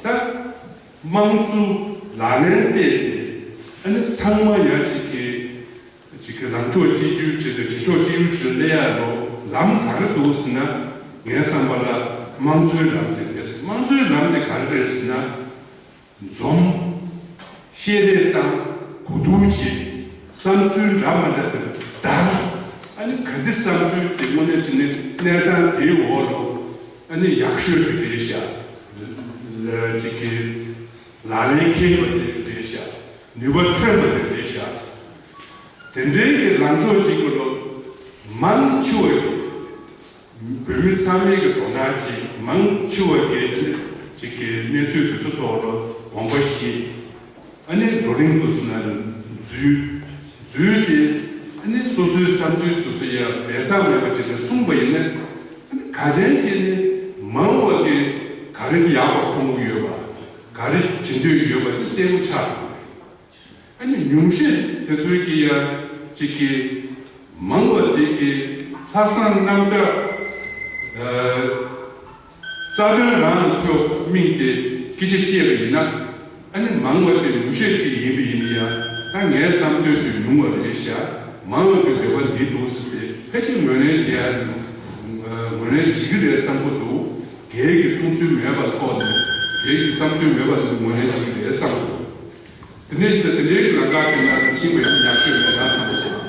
ད་དམངས་གཙོ་ལག་ལེན་བསྟར་ཏེ་ཨ་ནི་ཚང་མ་ཡ་ཅིག་གི་ཅིག་གི་ལངས་ཕྱོགས་གཅིག་གྱུར་ཅིག་དང་བྱེད་ཕྱོགས་གཅིག་གྱུར་ཅིག་སླེབས་ཡ་ལ་ལམ་ག་རེ་འདུག་ཟེར་ན། ངའི་བསམ་པ་ལ་དམངས་གཙོའི་ལམ་དེ་རེད། དམངས་གཙོའི་ལམ་དེ་ག་རེ་རེད་ཟེར་ན། འཛོམས། བཤད་རེས་བཏང་། གོ་བསྡུར་བྱེད། བསམ་ཚུལ་འདྲ་མ་འདྲ་དེ་བརྡར། ཨ་ནི་ག་ཚོད་བསམ་ཚུལ་དེ་དངོས་གནས་དྲང་གནས་གནས་སྟངས་དེའི་འོག་ལ་ཨ་ནི་ཡག་ཤོས་དེ་རེད་ཤག་ཅིག་གི་ལག་ལེན་འཁེལ་བ་དེ་རེད་ཤག་ནུས་པ་ཐོན་པ་དེ་རེད་ཤག་དེ་འདྲའི་གི་ལངས་ཕྱོགས་ཅིག་གི་ལོ་མང་ཆེ་བ་ཡོད། བོད་མི་ཚང་མའི་གི་དོ་སྣང་ཅིག་མང་ཆེ་བ་གི་ཅིག་གི་གནས་ཚུལ་དེ་ཚོ་ཐོག་ལ་དགོངས་པ་བཞེས། ཨ་ནི་བགྲོ་གླེང་དུ་སོང་ན་འཛུལ། འཛུལ་ཏེ་ཨ་ནི་སོ་སོའི་བསམ་ཚུལ་དེ་ཚོ་ཡང་སྦས་གསང་མེད་པ་ཅིག་ནས་གསུངས་པ་ཡིན་ན། ཨ་ནི་ག་ཅན་ཅིག་ནི་མང་བ་གི་ག་རེ་ཡག་པ་མཐོང་གི་ཡོད་པ། ག་རེ་བྱེད་འདོད་ཡོད་པ་དེ་གསལ་པོ་ཆགས་འདུག་ཨ་ནི་ཉུང་ཤས་དེ་ཚོའི་གི་ཡ་གཅིག་གི་མང་བ་དེ་གི་ལྷག་བསམ་རྣམ་དག་ཨ་རྩ་དོན་རང་ལ་ཐོག་དམིགས་ཏེ་སྐད་ཆ་བཤད་པ་ཡིན་ན། ཨ་ནི་མང་བ་དེ་ཉུང་ཤས་ཅིག་ཡིན་པ་ཡིན་ན་ཡང་ད་ངའི་བསམ་ཚུལ་དེ་ཉུང་བ་རེད་ཤག་མང་བ་གི་འདོད་པ་འདི་འདུག་ཟེར་ཏེ་ཕལ་ཆེར་ངོས་ལེན་བྱེད་ཡ། ངོས་ལེན་བྱེད་ཀྱི་རེད་བསམ་གྱི་འདུག་སྒེར་གྱི་མཐོང་ཚུལ་མེད་པ་ཐོག་ནས་སྒེར་གྱི་བསམ་ཚུལ་མེད་པ་ཚོ་ངོས་ལེན་བྱེད་ཀྱི་རེད་བསམ་གྱི་འདུག་དེ་ནས་ཚེ་དེ་འདྲའི་ལམ་ཁ་ཅིག་ནང་དུ་ཕྱིན་པ་ཡིན་ཡག་ཤོས་མེད་ན་བསམ་སོང་།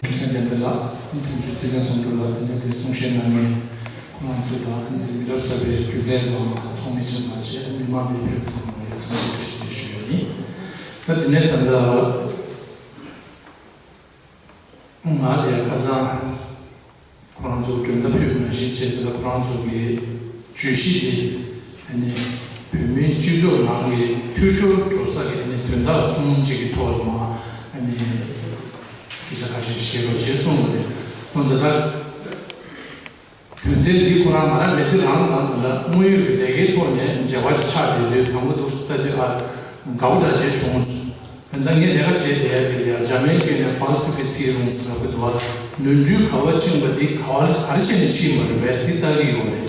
མི་སེམས་ལྡན་པ་ལགས། དོན་གཅོད་ཚེ་བརྟན་བསམ་གྲུབ་ལགས། དེ་ནས་དེ་གསུང་བཤད་གནང་མཁན་ཁོང་རྣམ་ཚོ་དང་། དེ་མི་རབས་གསར་པའི་རྒྱུན་ལས་དང་ཚོགས་མི་ཆེན་མ་བཅས་མི་མང་དེ་ཕེབས་ཚང་མ་ལ་འཚམས་འདྲི་བཀྲ་ཤིས་བདེ་ལེགས་ཞུ་ཡ་ཡིན། ད་དེ་ནས་ད་ལྟ་ང་ལ་ཡ་ཁ་སང་ཁོ་རང་ཚོ་མགྲོན་བརྡ་ཕུལ་བ་ནང་བཞིན་བྱས་ཙང་ཁོ་རང་ཚོ་གི་བརྗོད་གཞི་དེ་ཨ་ནི་བོད་མིའི་སྤྱི་ཚོགས་ནང་གི་འཐུས་ཤོར་འགྲོ་ས་གི་ཨ་ནི་དོན་དག་གསུམ་གཅིག་གི་ཐོག་ལ་མ་ཨ་ནི་སྐད་ཆ་ཁ་ཤས་བཤད་རོགས་བྱས་གསུངས་པ་རེད། སོང་ཙང་ད། དོན་ཚན་འདི་ཁོ་རང་ང་རང་མི་ཚེ་རང་ནང་ལ་དངོས་ཡོད་ཀྱི་ལས་ཀའི་ཐོག་ནས་འབྲེལ་བ་ཅིག་ཆགས་བསྡད་དུས་དང་པོ་འདུག་ལྟ་དུས་ཨ་དགའ་པོ་འདྲ་བྱས་བྱུང་སོང་། ད་ངས་ལས་ཀ་བྱས་བསྡད་ཡ་དེ་ལ་ཡང་འཇར་མན་སྐད་ནས་ཕལ་སི་ཕི་ཚིར་རུང་ཟེར་གྱི་འདུག་བ། ནོར་འཁྲུལ་ག་པར་ཕྱིན་པ་འདི་ག་བར་ག་རེ་བྱས་ནས་ཕྱིན་པ་རེད་པས་འདི་ལྟ་གི་ཡོད་རེད།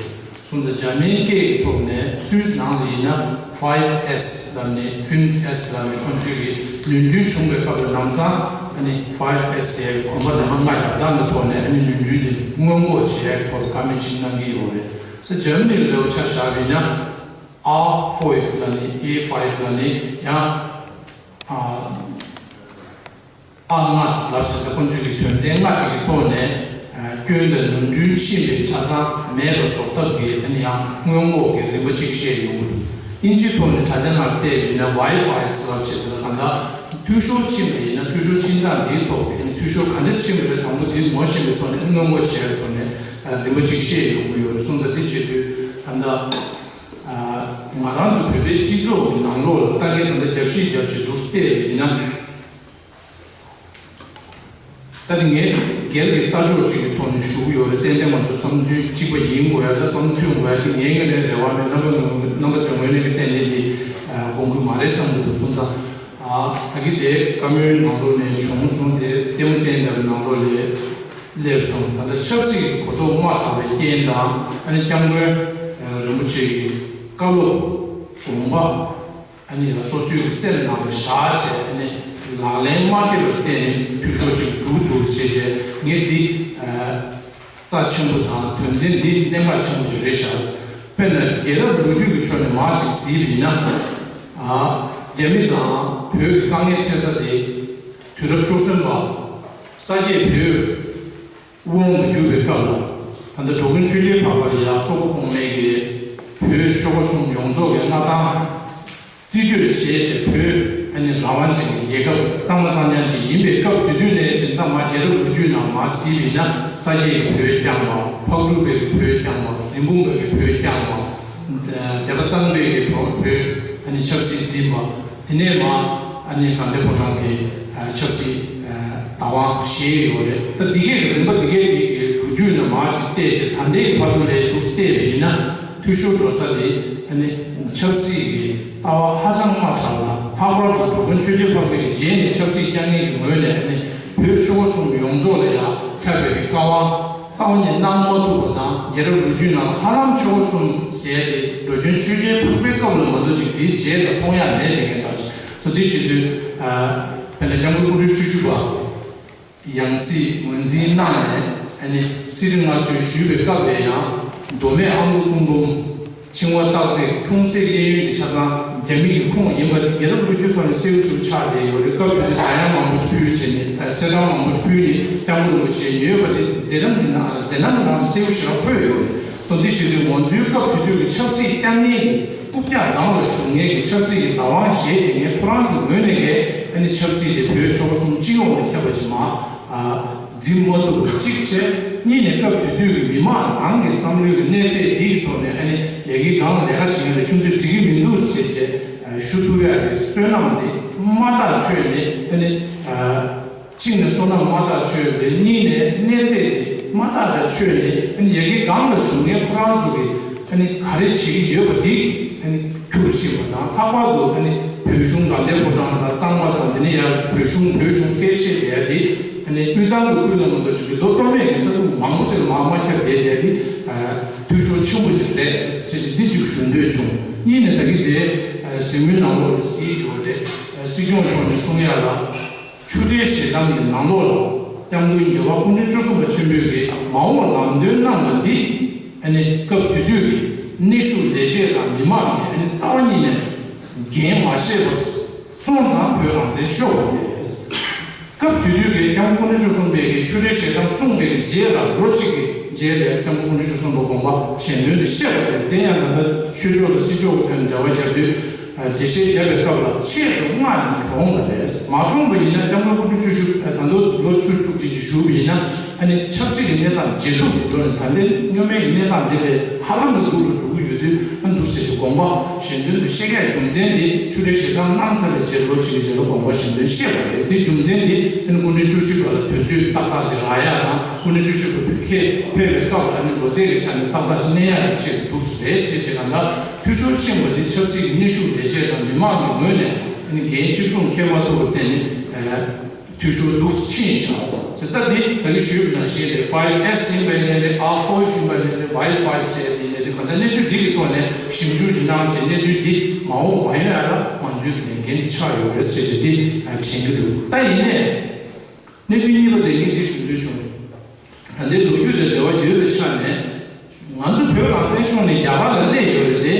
སོང་ཙང་འཇར་མན་སྐད་ཀྱི་ཐོག་ནས་སུད་སི་ནང་ལ་ཡིན་ན་ཕའིབ་ཨེས་ལབ་ནས་ཕིན་ཨེས་ལབ་ནས་ཁོང་ཚོས་ཀྱི་ནོར་འཁྲུལ་བྱུང་བའི་སྐབས་ལ་ལམ་སང་ཨ་ནི་ཕའིབ་ཨེས་ཟེར་གོམ་པ་རིམ་པ་ལྔ་རྒྱབ་སྟངས་ཀྱི་ཐོག་ནས་ཨ་ནི་ནོར་འཁྲུལ་དེ་སྔོན་འགོག་བྱེད་ཡག་གི་ཐོག་ལ་བཀའ་མོལ་ཅིག་གནང་གི་ཡོད་རེད། ད་འཇར་མ་ནི་ལ་ཆ་བཞག་པ་ཡིན་ན་ཨ་ཕའིབ་ལབ་ནས་ཨེ་ཕའིབ་ལབ་ནས་ཡང་ཨ། ཨ་ལྔ་ལབ་བྱས་ཏེ་ཁོང་ཚོས་ཀྱི་དོན་ཚན་ལྔ་གཅིག་གི་ཐོག་ནས་སྐྱོན་དང་ནོར་འཁྲུལ་ཕྱིན་པའི་ཆ་ཚང་མེད་པ་བཟོ་ཐབས་ཀྱི་ཨ་ནི་ཡང་སྔོན་འགོག་གི་རིམ་པ་གཅིག་བཤད་ཡོང་གི་འདུག་དབྱིན་ཇིའི་ཐོག་ནས་དྲ་རྒྱ་ནང་བལྟས་ཡིན་ན་ཝའི་ཕའི་ལབ་བྱས་ཟེར་གང་ལྟར་འཐུས་ཤོར་ཕྱིན་པ་ཡིན་ན་འཐུས་ཤོར་ཕྱིན་སྟངས་འདིའི་ཐོག་གི་ཨ་ནི་འཐུས་ཤོར་ག་འདྲས་ཕྱིན་པ་རེད། དང་པོ་འདི་ངོ་ཤེས་པའི་ཐོག་ནས་སྔོན་འགོག་བྱས་པའི་ཐོག་ནས་རིམ་པ་གཅིག་བཤད་ཡོང་གི་ཡོད་རེད། སོང་ཙང་འདི་བྱེད་དུས་ད་ལྟ་ང་རང་ཚོ་བོད་པའི་སྤྱི་ཚོགས་ཀྱི་ནང་ལོགས་ལ་ལྟ་མཁན་ད་ལྟ་རྒྱབ་བཤིག་རྒྱབ་བྱས་འདུག་བལྟས་པ་ཡིན་ན། ད་དེ་ངས་སྒེར་གྱི་ལྟ་ཕྱོགས་ཅིག་གི་ཐོག་ནས་ཞུ་གི་ཡོད་རེད། ཏན་ཏན་ང་ཚོ་བསམ་ཚུལ་གཅིག་པ་ཡིན་དགོས་ཡ་དང་བསམ་བློ་མཐུན་དགོས་ཡ་དེ་ངའི་ངོས་ནས་རེ་བ་མེད། རྣམ་པ་ངོས་རྣམ་པ་ཚོའི་ངོས་ནས་ཀྱི་ཏན་ཏན་དེ་དགོངས་ཀྱི་མ་རེད་བསམ་གྱི་འདུག་སོང་ཙང་ད་གི་དེ་བཀའ་མོལ་ནང་ལོགས་ནས་བྱུང་སོང་། དེ་ལྟད་མོ་བསྟན་པའི་ནང་ལོགས་ལས་སླེབས་སོང་། ད་ལྟ་ཆབ་སྲིད་ཀྱི་གོ་རྟོགས་དམའ་དྲགས་པའི་རྐྱེན་དང་ཨ་ནི་སྐྱབས་མགོན་རིན་པོ་ཆེ་གི་བཀའ་སློབ་དགོངས་པ། ཨ་ནི་ཡང་སོ་སོའི་སེམས་ནང་ལ་བཞག་བྱས་ཨ་ནི་ལག་ལེན་མ་འཁེལ་བར་བརྟེན་ནས་འཐུས་ཤོར་ཅིག་འགྲོ་འདུག་ཟེར་བྱས་ངས་འདི་རྩ་ཆེན་པོ་དང་དོན་ཚན་འདི་གནད་འགག་ཆེན་པོ་ཅིག་རེད་ཤག་དཔེར་ན་རྒྱལ་རབས་ལོ་རྒྱུས་ཀྱི་ཕྱོགས་ནས་མར་ཅིག་གཟིགས་པ་ཡིན་ན། ཨ། རྒྱ་མི་དང་བོད་ཀྱི་དཀའ་ངལ་འཕྲད་ས་དེ་དུས་རབས་བཅུ་གསུམ་པ་ས་སྐྱའི་བོད། དབང་དུ་གྱུར་པའི་སྐབས་ལ། ད་ལྟ་འགྲོ་མགོན་ཆོས་རྒྱལ་འཕགས་པ་ལ་ཡང་སོག་པོ་གོང་མས་ཀྱིས་བོད་ཆོལ་ཁ་གསུམ་ཡོངས་རྫོགས་ཀྱི་མངའ་ཐང་རྩིས་སྤྲོད་བྱས་བྱས་བོད་ཨ་ནི་རང་དབང་ཅན་གྱི་རྒྱལ་ཁབ་གཙང་མ་གཙང་རྐྱང་ཅིག་ཡིན་པའི་སྐབས་དེ་དུས་ནས་བྱས་ད་མར་རྒྱལ་རབས་ལོ་རྒྱུས་ནང་མར་གཟིགས་པ་ཡིན་ན་ས་སྐྱའི་བོད་བསྐྱངས་པ། ཕག་གྲུ་པའི་བོད་བསྐྱངས་པ། རིན་སྤུངས་པའི་བོད་བསྐྱངས་པ། སྡེ་པ་གཙང་པའི་བོད་ཨ་ནི་ཆབ་སྲིད་འཛིན་པ། དེ་ནས་མར་ཨ་ནི་དགའ་ལྡན་ཕོ་བྲང་གི་ཆབ་སྲིད་བདག་དབང་བཞེས་ཡོད་རེད། ད་འདི་གའི་རིམ་པ་འདི་གའི་འདི་གའི་ལོ་རྒྱུས་ནས་མར་ཅིག་བལྟས་ཚེ་ད་ལྟའི་བར་དུ་ལས་འདུག་བལྟས་པ་ཡིན་ན་འཐུས་ཤོར་འགྲོ་ས་དེ་ཨ་ནི་ཆབ་སྲིད་ཀྱི་ལྟ་བ་ཧ་ཅང་དམའ་དྲགས་པ་དང་། ལྷག་པར་དུ་འགྲོ་མགོན་ཆོས་རྒྱལ་འཕགས་པའི་རྗེས་ནས་ཆབ་སྲིད་བསྐྱངས་མཁན་གྱི་ངོས་ནས་ཨ་ནི་བོད་ཆོལ་ཁ་གསུམ་ཡོངས་རྫོགས་ལ་ཡང་ཁྱབ་པའི་བཀའ་དབང་རྩ་བ་ནས་གནང་མ་ཐུབ་པ་དང་། རྒྱལ་རབས་ལོ་རྒྱུས་ནང་ལ་ཧ་ལམ་ཆོལ་ཁ་གསུམ་ཟེར་ཏེ་འགྲོ་མགོན་ཆོས་རྒྱལ་འཕགས་པའི་སྐབས་ལ་མ་གཏོགས་ཅིག་དེའི་རྗེས་ལ་མཐོང་ཡ་མེད་དེ་ངས་ད་ཅིག་སོ་འདི་བྱེད་དུས། དཔེར་ན་སྐྱབས་མགོན་སྐུ་ཕྲེང་བཅུ་བཞི་པ་ཡང་སྲིད་ངོས་འཛིན་གནང་ནས་ཨ་ནི་སྲིད་ཁྲི་མངའ་གསོལ་ཞུས་པའི་སྐབས་ལ་ཡང་མདོ་སྨད་ཨ་མདོ་སྐུ་འབུམ། ཆིང་ཝ་སྟག་འཚེར། ཁྲུང་སེ་གཡས་གཡོན་གྱི་ཆ་ཚང་རྒྱ་མི་གི་ཁོངས་ཡིན་པ་དེ་རྒྱལ་རབས་ལོ་རྒྱུས་ཐོག་ནས་གསལ་པོ་ཞེ་པོ་ཆགས་བསྡད་ཡོད་རེད། སྐབས་དེ་དུས་གདངས་དབྱངས་མང་པོ་ཞིག་ཕུལ་བྱས་ནས་གསེར་སྦྲམ་མང་པོ་ཞིག་ཕུལ་ནས་སྐྱབས་མགོན་རིན་པོ་ཆེ་ཉོས་པ་དེ་མཛད་རྣམ་གྱི་ནང་མཛད་རྣམ་གྱི་ནང་དུ་གསལ་པོ་ཞེ་དྲག་འཁོད་ཡོད་རེད། སོ་འདི་བྱེད་དུས་ང་ཚོའི་སྐབས་དེ་དུས་ཀྱི་ཆབ་སྲིད་བསྐྱངས་མཁན་གྱི་རྐུབ་བཀྱག་སྒང་ལ་བཞུགས་མཁན་གྱི་ཆབ་སྲིད་ཀྱི་བདག་དབང་བཞེས་བསྡད་མཁན་ཁོ་རང་ཚོའི་ངོས་ནས་ཀྱི་ཨ་ནི་ཆབ་སྲིད་དེ་བོད་ཆོལ་ཁ་གསུམ་སྤྱི་ཡོངས་ལ་ཁྱབ་པ་ཞིག་མ། འཛིན་མ་ཐུབ་པ་གཅིག་བྱས། གཉིས་ནས་སྐབས་དེ་དུས་ཀྱི་མི་མང་ནང་གི་བསམ་བློའི་གི་གནས་ཚད་འདི་ཡི་ཐོག་ནས་ཨ་ནི་ཡ་གི་སྒང་ལ་ལས་ཀ་བྱེད་མཁན་ལ་ཁྱོད་ཚོས་འགྲིག་གི་མི་འདུག་ཟེར་བྱས་ཞུ་ཐུབ་ཡ་གི་བསོད་ནམས་དེ་མ་ཐག་ཆོད་ནས་ཨ་ནི་གཅིག་ནས་བསོད་ནམས་མ་ཐག་ཆོད་པས། གཉིས་ནས་གནས་ཚད་དེ་མ་ཐག་ཆོད་ནས་ཨ་ནི་ཡ་གི་སྒང་ལ་བཞུགས་མཁན་ཁོ་རང་ཚོ་གི་ཨ་ནི་ག་རེ་བྱེད་ཀྱི་ཡོད་པ་འདི་ཨ་ནི་འགྱུར་ཕྱིན་པ་དང་། ལྷག་པར་དུ་ཨ་ནི་བོད་གཞུང་དགའ་ལྡན་ཕོ་བྲང་དང་གཙང་པ་དང་། དེ་ནས་ཡང་བོད་གཞུང་བོད་གཞུང་གསལ་བཤད་ལས་དེ་ཨ་ནི་དབུས་གཙང་གི་དབུས་ལ་མ་གཏོགས་ཅིག་གི་ལོ་སྟོད་སྨད་ཀྱི་ས་ཁུལ་མང་པོ་ཅིག་ལ་མར་མ་ཁྱབ་བསྡད་བསྡད་དེ་འཐུས་ཤོར་ཆེན་པོ་ཅིག་རེད་ཟེར་ཅིག་འདི་ཅིག་ཞུ་འདོད་བྱུང་། གཉིས་ནས་ད་གི་དེ་གཟིགས་མོལ་ནང་ལོགས་ལ་གཟིགས་ཡོད་རེད། སྲིད་སྐྱོང་མཆོག་ནས་གསུང་ཡ་ལ། ཆུ་ཕྲན་ཞལ་གདམས་ཀྱི་ནང་ལོགས་ལ་སྐྱབས་མགོན་རྒྱལ་བ་སྐུ་ཕྲེང་བཅུ་གསུམ་པ་ཆེན་པོས་ཀྱི་མ་འོངས་ལམ་སྟོན་གནང་བ་འདི་ཨ་ནི་སྐབས་དེ་དུས་ཀྱི་གནས་བཞུགས་ལས་བྱེད་དང་མི་མང་གིས་ཨ་ནི་རྩ་བ་ཉིད་ནས་འགན་མ་བཞེས་པ་སོང་ཙང་བོད་རང་བཙན་ཤོར་བ་རེད། སྐབས་དེ་དུས་ཀྱི་སྐྱབས་མགོན་སྐུ་ཕྲེང་བཅུ་གསུམ་པས་ཀྱི་ཆུ་ཕྲན་ཞལ་གདམས་གསུངས་པའི་རྗེས་ལ་ལོ་གཅིག་གི་རྗེས་ལ་སྐྱབས་མགོན་སྐུ་ཕྲེང་བཅུ་གསུམ་པ་དགོངས་པ་གཞན་དོན་དུ་གཤེགས་པ་རེད། དེ་ཡང་ད་ལྟ་ཆོས་ཕྱོགས་དང་སྲིད་ཕྱོགས་ཀྱི་ཐོག་ནས་འབྲེལ་བ་བརྒྱབ་དུས། འགྲེལ་བཤད་བརྒྱབ་པའི་སྐབས་ལ་ཆེད་དུ་མངགས་ནས་བཀྲོངས་པ་རེད། མ་བཀྲོངས་པ་ཡིན་ན་སྐྱབས་མགོན་སྐུ་ཕྲེང་བཅུ་བཞི་ད་དུང་ལོ་བཅུ་བཅུ་གཅིག་ཅིག་བཞུགས་པ་ཡིན་ན་ཨ་ནི་ཆབ་སྲིད་ཀྱི་གནས་སྟངས་ཇེ་སྡུག་ཏུ་འགྲོ་ནས་ད་ལྟའི་སྔོན་མའི་གནས་སྟངས་འདི་ལས་ཧ་ལམ་གྱི་སྡུག་ལ་འགྲོ་གི་ཡོད་དུས་ཨ་འདུག་ཟེར་གྱི་དགོངས་པ་གཞན་དོན་དུ་བཤད་ཡག་རྒྱུ་མཚན་དེ་ཆུ་ཕྲན་ཞལ་གདམས་གནང་ཚར་བའི་རྗེས་ལོ་གཅིག་གི་རྗེས་ལ་དགོངས་པ་གཞན་དོན་བཤད་པ་རེད། དེ་རྒྱུ་མཚན་དེ་ཨ་ནི་སྐུ་ཕྲེང་བཅུ་བཞི་པ་ལ་དུས་ཚོད་ཏག་ཏག་ཅིག་རག་ཡག་དང་། སྐུ་ཕྲེང་བཅུ་བཞི་པ་བོད་ཁྱེད་ཕེབས་པའི་སྐབས་ལ་ཨ་ནི་ལོ་ཚད་ཀྱི་ཆ་ནས་ཏག་ཏག་ཅིག་གནས་ཡག་གི་ཆེད་དུ་འདུག་རེད་ཟེར་བྱས་གང་ལྟར། འཐུས་ཤོར་ཕྱིན་པ་འདི་ཆབ་སྲིད་ཀྱི་གནོན་ཤུགས་ལས་བྱེད་དང་མི་མང་གི་ངོས་ནས་ཨ་ནི་འགན་གཅིག་མཚུངས་འཁྱེར་མ་ཐུབ་པར་བརྟེན་ནས་འཐུས་ཤོར་འདུག་ཕྱིན་བཞག་ཟེར་ ད་ལྟ་འདི་ད་གིན་ཞུས་པ་ནང་བཞིན་རེད། ཕའིབ་ཨེས་ཡིན་པ་ཡིན་ནའི་རེད། ཨར་ཕའིབ་ཡིན་པ་ཡིན་ནའི་རེད། ཝའེ་ཕའིབ་ཟེར་ཡ་དེ་ཡིན་ནའི་རེད། གང་ལྟར་གནས་ཚུལ་འདི་གི་ཐོག་ནས་ཞིབ་འཇུག་ཅིག་གནང་བྱས། གནས་ཚུལ་འདི་མ་འོངས་པ་ཡིན་ན་ཡང་ང་ཚོའི་ལས་འགན་འདི་ཆགས་ཡོད་རེད་ཟེར་བྱས་འདི་དྲན་གྱི་འདུག་ད་ཡིན་ནའི་གནས་ཚུལ་གཉིས་པ་དེ་ངས་འདི་ཞུ་འདོད་བྱུང་། ད་ལྟའི་ལོ་རྒྱུས་དང་འབྲེལ་བ་ཡོད་པའི་ཆ་ནས། ང་ཚོ་བོད་རང་བཙན་ཤོར་ནས་རྒྱ་གར་ལ་སླེབས་ཡོད་རེད་དེ།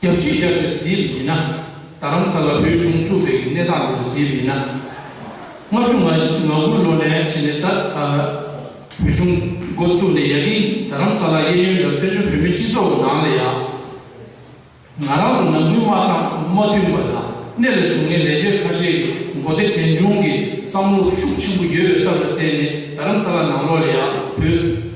རྒྱབ་བཤིག་རྒྱབ་བྱས་གཟིགས་པ་ཡིན་ན། རྡ་རམ་ས་ལ་བོད་གཞུང་བཙུགས་པའི་གི་གནས་སྟངས་དེ་གཟིགས་པ་ཡིན་ན། ལྔ་བཅུ་ང་དགུ་ལོ་ནས་བྱས་ནས་ད། ཨ། བོད་གཞུང་འགོ་བཙུགས་ནས་ཡ་གི་རྡ་རམ་ས་ལ་གཡས་གཡོན་དང་བཙན་བྱོལ་བོད་མིའི་སྤྱི་ཚོགས་ནང་ལ་ཡ། ང་རང་ཚོ་ནང་ཁུལ་མ་མཐུན་པ་དང་། གནས་ལ་བཞུགས་མཁན་ལས་བྱེད་ཁ་ཤས་ཀྱི་མགོ་བདེ་དྲན་ཆུང་གི་བསམ་བློ་ཤུགས་ཆེན་པོ་ཡོད་པའི་སྟབས་ལ་བརྟེན་ནས། རྡ་རམ་ས་ལ་ནང་ལོགས་ལ་ཡ་བོད་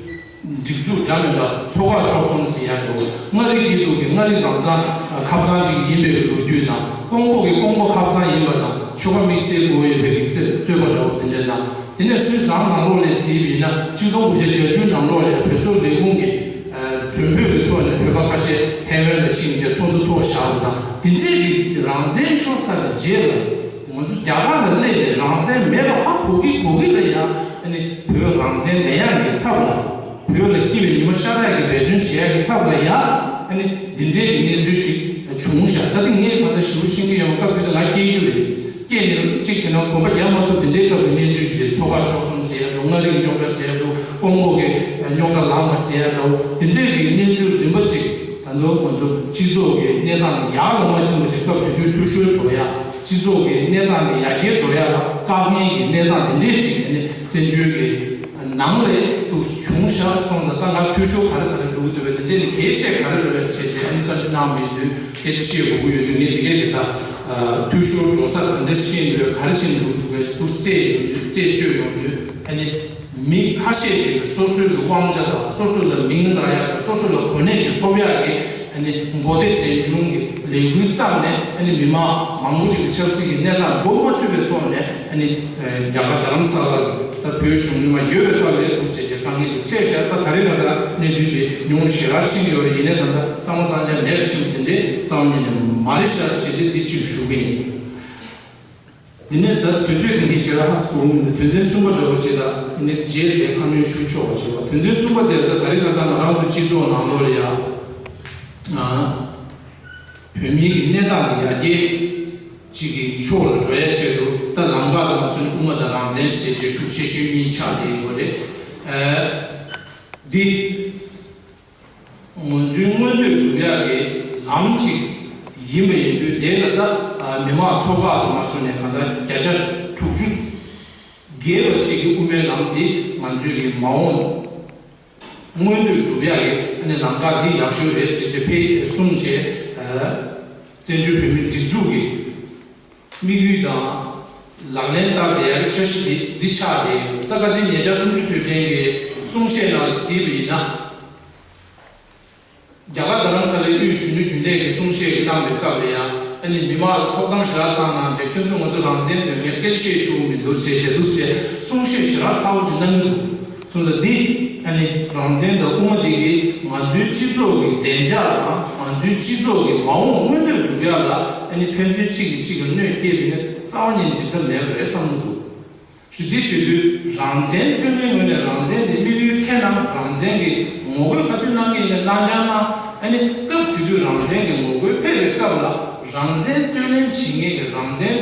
སྒྲིག་འཛུགས་འདྲ་མི་འདྲ་ཚོགས་ཁག་བཅུ་གསུམ་ཟེར་ཡ་འདུག་མངའ་རིས་སྐྱིད་སྡུག་གི་མངའ་རིས་རང་བཙན་ཁ་བཙན་ཅིག་ཡིན་པའི་ལོ་རྒྱུས་དང་། ཀོང་པོ་གི་ཀོང་པོ་ཁ་བཙན་ཡིན་པ་དང་། ཆོལ་ཁ་དམིགས་བསལ་དགོས་ཡོད་པའི་གི་རྩོད་རྩོད་པ་འདྲ་བོ་དེ་འདྲ་དང་། དེ་ནས་སུད་སི་རང་ནང་ལོགས་ལ་གཟིགས་པ་ཡིན་ན། ཆིག་སྟོང་དགུ་བརྒྱ་བརྒྱད་ཅུ་ནང་ལོགས་ལ་བོད་སོག་ལས་ཁུངས་ཀྱི་ཨ་མགྲོན་འབོད་ཀྱི་ཐོག་ནས་བོད་པ་ཁ་ཤས་ཐའེ་ཝན་ལ་ཕྱིན་བྱས་ཚོགས་འདུ་ཚོགས་བཞག་པ་དང་། དེ་འདྲས་ཀྱི་རང་བཙན་ཤོར་ཚར་བའི་རྗེས་ལ། ང་ཚོ་རྒྱ་གར་ལ་སླེབས་ནས་རང་བཙན་མེད་པ་ཧ་གོ་གི་གོ་གི་ལ་ཡ། ཨ་ནི་བོད་རང་བཙན་ལེན་ཡག་གི་ཚབ་ལ། བོད་ལ་སྐྱིད་པའི་ཉི་མ་ཤར་ཡག་གི་འབད་བརྩོན་བྱེད་ཡག་གི་ཚབ་ལ་ཡ། ཨ་ནི་འདི་འདྲའི་གི་གནས་ཚུལ་ཅིག་བྱུང་ཤག་ད་ལྟ་ངས་གང་ལྟར་ཞེ་པོ་ཤེས་ཀྱི་ཡོད་མ། སྐབས་དེ་དུས་ང་སྐྱེས་རྒྱུ་རེད། སྐྱེས་ནས་གཅིག་བྱས་ན་གོམ་པ་རྒྱག་མ་ཐུབ། འདི་འདྲའི་སྐབས་ཀྱི་གནས་ཚུལ་ཞིག་རེད། ཚོགས་ཁག་བཅུ་གསུམ་ཟེར་ཡ་འདྲ་བོ། མངའ་རིས་རྙོག་དྲ་ཟེར་ཡ་འདྲ་བོ། ཀོང་པོ་གི་རྙོག་དྲ་ལངས་པ་ཟེར་ཡ་འདྲ་བོ། འདི་འདྲའི་གི་གནས་ཚུལ་རིམ་པ་ཅིག་ད་དུང་ང་ཚོ་སྤྱི་ཚོགས་ཀྱི་གནས་སྟངས་དེ་ཡར་ལངས་མ་ཕྱིན་པ་ཞིག་སྐབས་དེ་དུས་འཐུས་ཤོར་འགྲོ་ཡ། སྤྱི་ཚོགས་ཀྱི་གནས་སྟངས་དེ་ཡར་རྒྱས་འགྲོ་ཡ་ལ་བཀག་ཉེན་གྱི་གནས་སྟངས་དེ་འདྲས་ཅིག་ནི་བཙན་བྱོལ་གྱི་ནང་ལ་འདུག་བྱུང་ཤག་སོང་ཙང་། ད་ང་འཐུས་ཤོར་ག་རེ་ག་རེ་འགྲོ་གི་འདུག་པས། དེ་འདྲས་ནི་གལ་ཆེ་ག་རེ་རེད་པས་ཟེར་བྱས་ཨ་ནི་བཀའ་འདྲི་གནང་མེད་དུས། སྐད་ཆ་བཤད་དགོས་ཀྱི་ཡོད་དུས། ངས་དེ་གས་དེ་ད་འཐུས་ཤོར་འགྲོ་ས་ག་འདྲས་ཕྱིན་འགྲོ། ག་རེ་ཕྱིན་འགྲོ་འདུག་པས། འདུག་རྩད་ཡོང་དུས། རྩད་གཅོད་ཡོང་དུས། ཨ་ནི་མི་ཁ་ཤས་ཅིག་གིས་སོ་སོའི་གི་དབང་ཆ་དང་། སོ་སོ་ལ་མིང་རག་ཡག་དང་། སོ་སོ་ལ་གོ་གནས་ཅིག་ཐོབ་ཡག་གི་ཨ་ནི་མགོ་བདེ་དྲན་ཆུང་གི་ལས་འགུལ་བརྩམས་ནས། ཨ་ནི་མི་མང་མང་པོ་ཅིག་གི་ཆབ་སྲིད་ཀྱི་གནས་སྟངས་མགོ་མ་ཚོས་པའི་ཐོག་ནས། ཨ་ནི་རྒྱ་གར་རྡ་རམ་ས་ལ་གི་ད་བོད་གཞུང་ཉི་མ་ཡོད་པའི་སྐབས་ལ་འདུག་ཟེར་བྱས་དཀའ་ངལ་དེ་འཕྲད་ཤག་ད་ད་རེས་ང་ཚོ་གནས་ཚུལ་དེ་ཉུང་རུ་ཞེ་དྲག་ཕྱིན་ཡོད་རེད། ཡིན་ནའི་ད་ལྟ་གཙང་མ་གཙང་རྐྱང་མེད་པ་ཕྱིན་པ་དེ་འདྲས་རྩ་བ་ཉིད་ནས་མ་རེད་ཤག་ཟེར་བྱས་འདི་གཅིག་ཞུ་གི་ཡིན། འདི་ནས་ད་དུས་ཚོད་ཀྱི་འདི་ཞེ་དྲག་ཧ་གོ་མི་འདུག་དོན་ཚན་གསུམ་པ་འདྲ་བོ་ཅིག་ལ་ཡིན་ནའི་རྗེས་ལ་ཁ་སྣོན་ཞུ་ཆོག་པ་བྱེད་པ། དོན་ཚན་གསུམ་པ་དེར་ད་ད་རེས་ཁ་སང་ང་རང་ཚོ་སྤྱི་ཚོགས་ནང་ལོགས་ལ་ཡ། ཨ། བོད་མིའི་གི་གནས་སྟངས་ཀྱི་ཡར་རྒྱས་ཅིག་གི་ཕྱོགས་ལ་འགྲོ་ཡ་ཆེད་དུ། ད་ལམ་ཁ་དང་མ་སོན་དབུ་མ་དང་རང་བཙན་ཟེར་བྱས་ཤུགས་ཆེ་ཤོས་གཉིས་ཆགས་བསྡད་ཡོད་རེད། ཨ། འདི། ང་ཚོའི་མངོན་འདོད་སྒྲུབ་ཡག་གི་ལམ་ཅིག་ཡིན་པ་ཡིན་དུས། དེ་ལ་ད་མི་མང་ཚོགས་ཁག་ཏུ་མ་སོང་ནས་གང་ལྟར་བརྒྱ་ཆ་དྲུག་ཅུ་བརྒལ་བ་ཅིག་གི་དབུ་མའི་ལམ་འདི་ང་ཚོའི་གི་མ་འོངས་མངོན་འདོད་སྒྲུབ་ཡག་གི་ཨ་ནི་ལམ་ཁ་འདི་ཡག་ཤོས་རེད་ཟེར་ཏེ་ཕེབས་གསུངས་བྱས། བཙན་བྱོལ་བོད་མིའི་སྒྲིག་འཛུགས་ཀྱི་དམིགས་ཡུལ་དང་ལག་ལེན་བསྟར་བསྡད་ཡག་གི་འཆར་གཞི་འདི་འདི་ཆགས་བསྡད་ཡོད། ད་ཁ་སང་ཉེ་ཆར་གསུམ་བཅུ་དུས་དྲན་གྱི་གསུང་བཤད་ནང་ལ་གཟིགས་པ་ཡིན་ན། རྒྱ་གར་རྡ་རམ་ས་ལའི་དབུས་གཞོན་ནུ་རྒྱུན་ལས་ཀྱིས་གསུང་བཤད་ཀྱི་གནང་བའི་སྐབས་ལ་ཡང་། ཨ་ནི་མི་མང་ལ་ཚོགས་གཏམ་ཞེ་དྲག་བཏང་གནང་བྱས། ཁྱོད་ཚོས་ང་ཚོ་རང་བཙན་དོན་གཉེར་སྐད་ཆ་བཤད་ཆོག་གི་མི་འདུག་ཟེར་བྱས་འདུག་ཟེར་གསུང་བཤད་ཞེ་དྲག་ཚ་བོ་ཅིག་གནང་གི་འདུག་སོང་ཙང་འདི་ཨ་ནི་རང་བཙན་དང་དབུ་མ་འདི་གིས་ང་ཚོའི་སྤྱི་ཚོགས་ཀྱི་བདེ་འཇགས་དང་། ང་ཚོའི་སྤྱི་ཚོགས་ཀྱི་མ་འོངས་མངོན་འདོད་སྒྲུབ་ཡག་ལ་ཨ་ནི་ཕན་ཚུན་གཅིག་གིས་གཅིག་ལ་གནོད་སྐྱེལ་བ་ཡིན་ན་རྩ་བ་ཉིད་ནས་འགྲིག་ཐབས་མེད་པ་རེད་བསམ་གྱི་འདུག་ཞུ། འདི་བྱེད་དུས་རང་བཙན་རྩོད་མཁན་ངོས་ནས་རང་བཙན་དེ་དམིགས་ཡུལ་ཁེ་ན། རང་བཙན་གྱི་ངོ་རྒོལ་ག་དུས་གནང་གི་ཡིན་ན་གནང་རྐྱང་གནང་། ཨ་ནི་སྐབས་དེ་དུས་རང་བཙན་གྱི་ངོ་རྒོལ་ཕེབས་པའི་སྐབས་ལ། རང་བཙན་རྩོད་ལེན་བྱེད་མཁན་གྱི་རང་བཙན་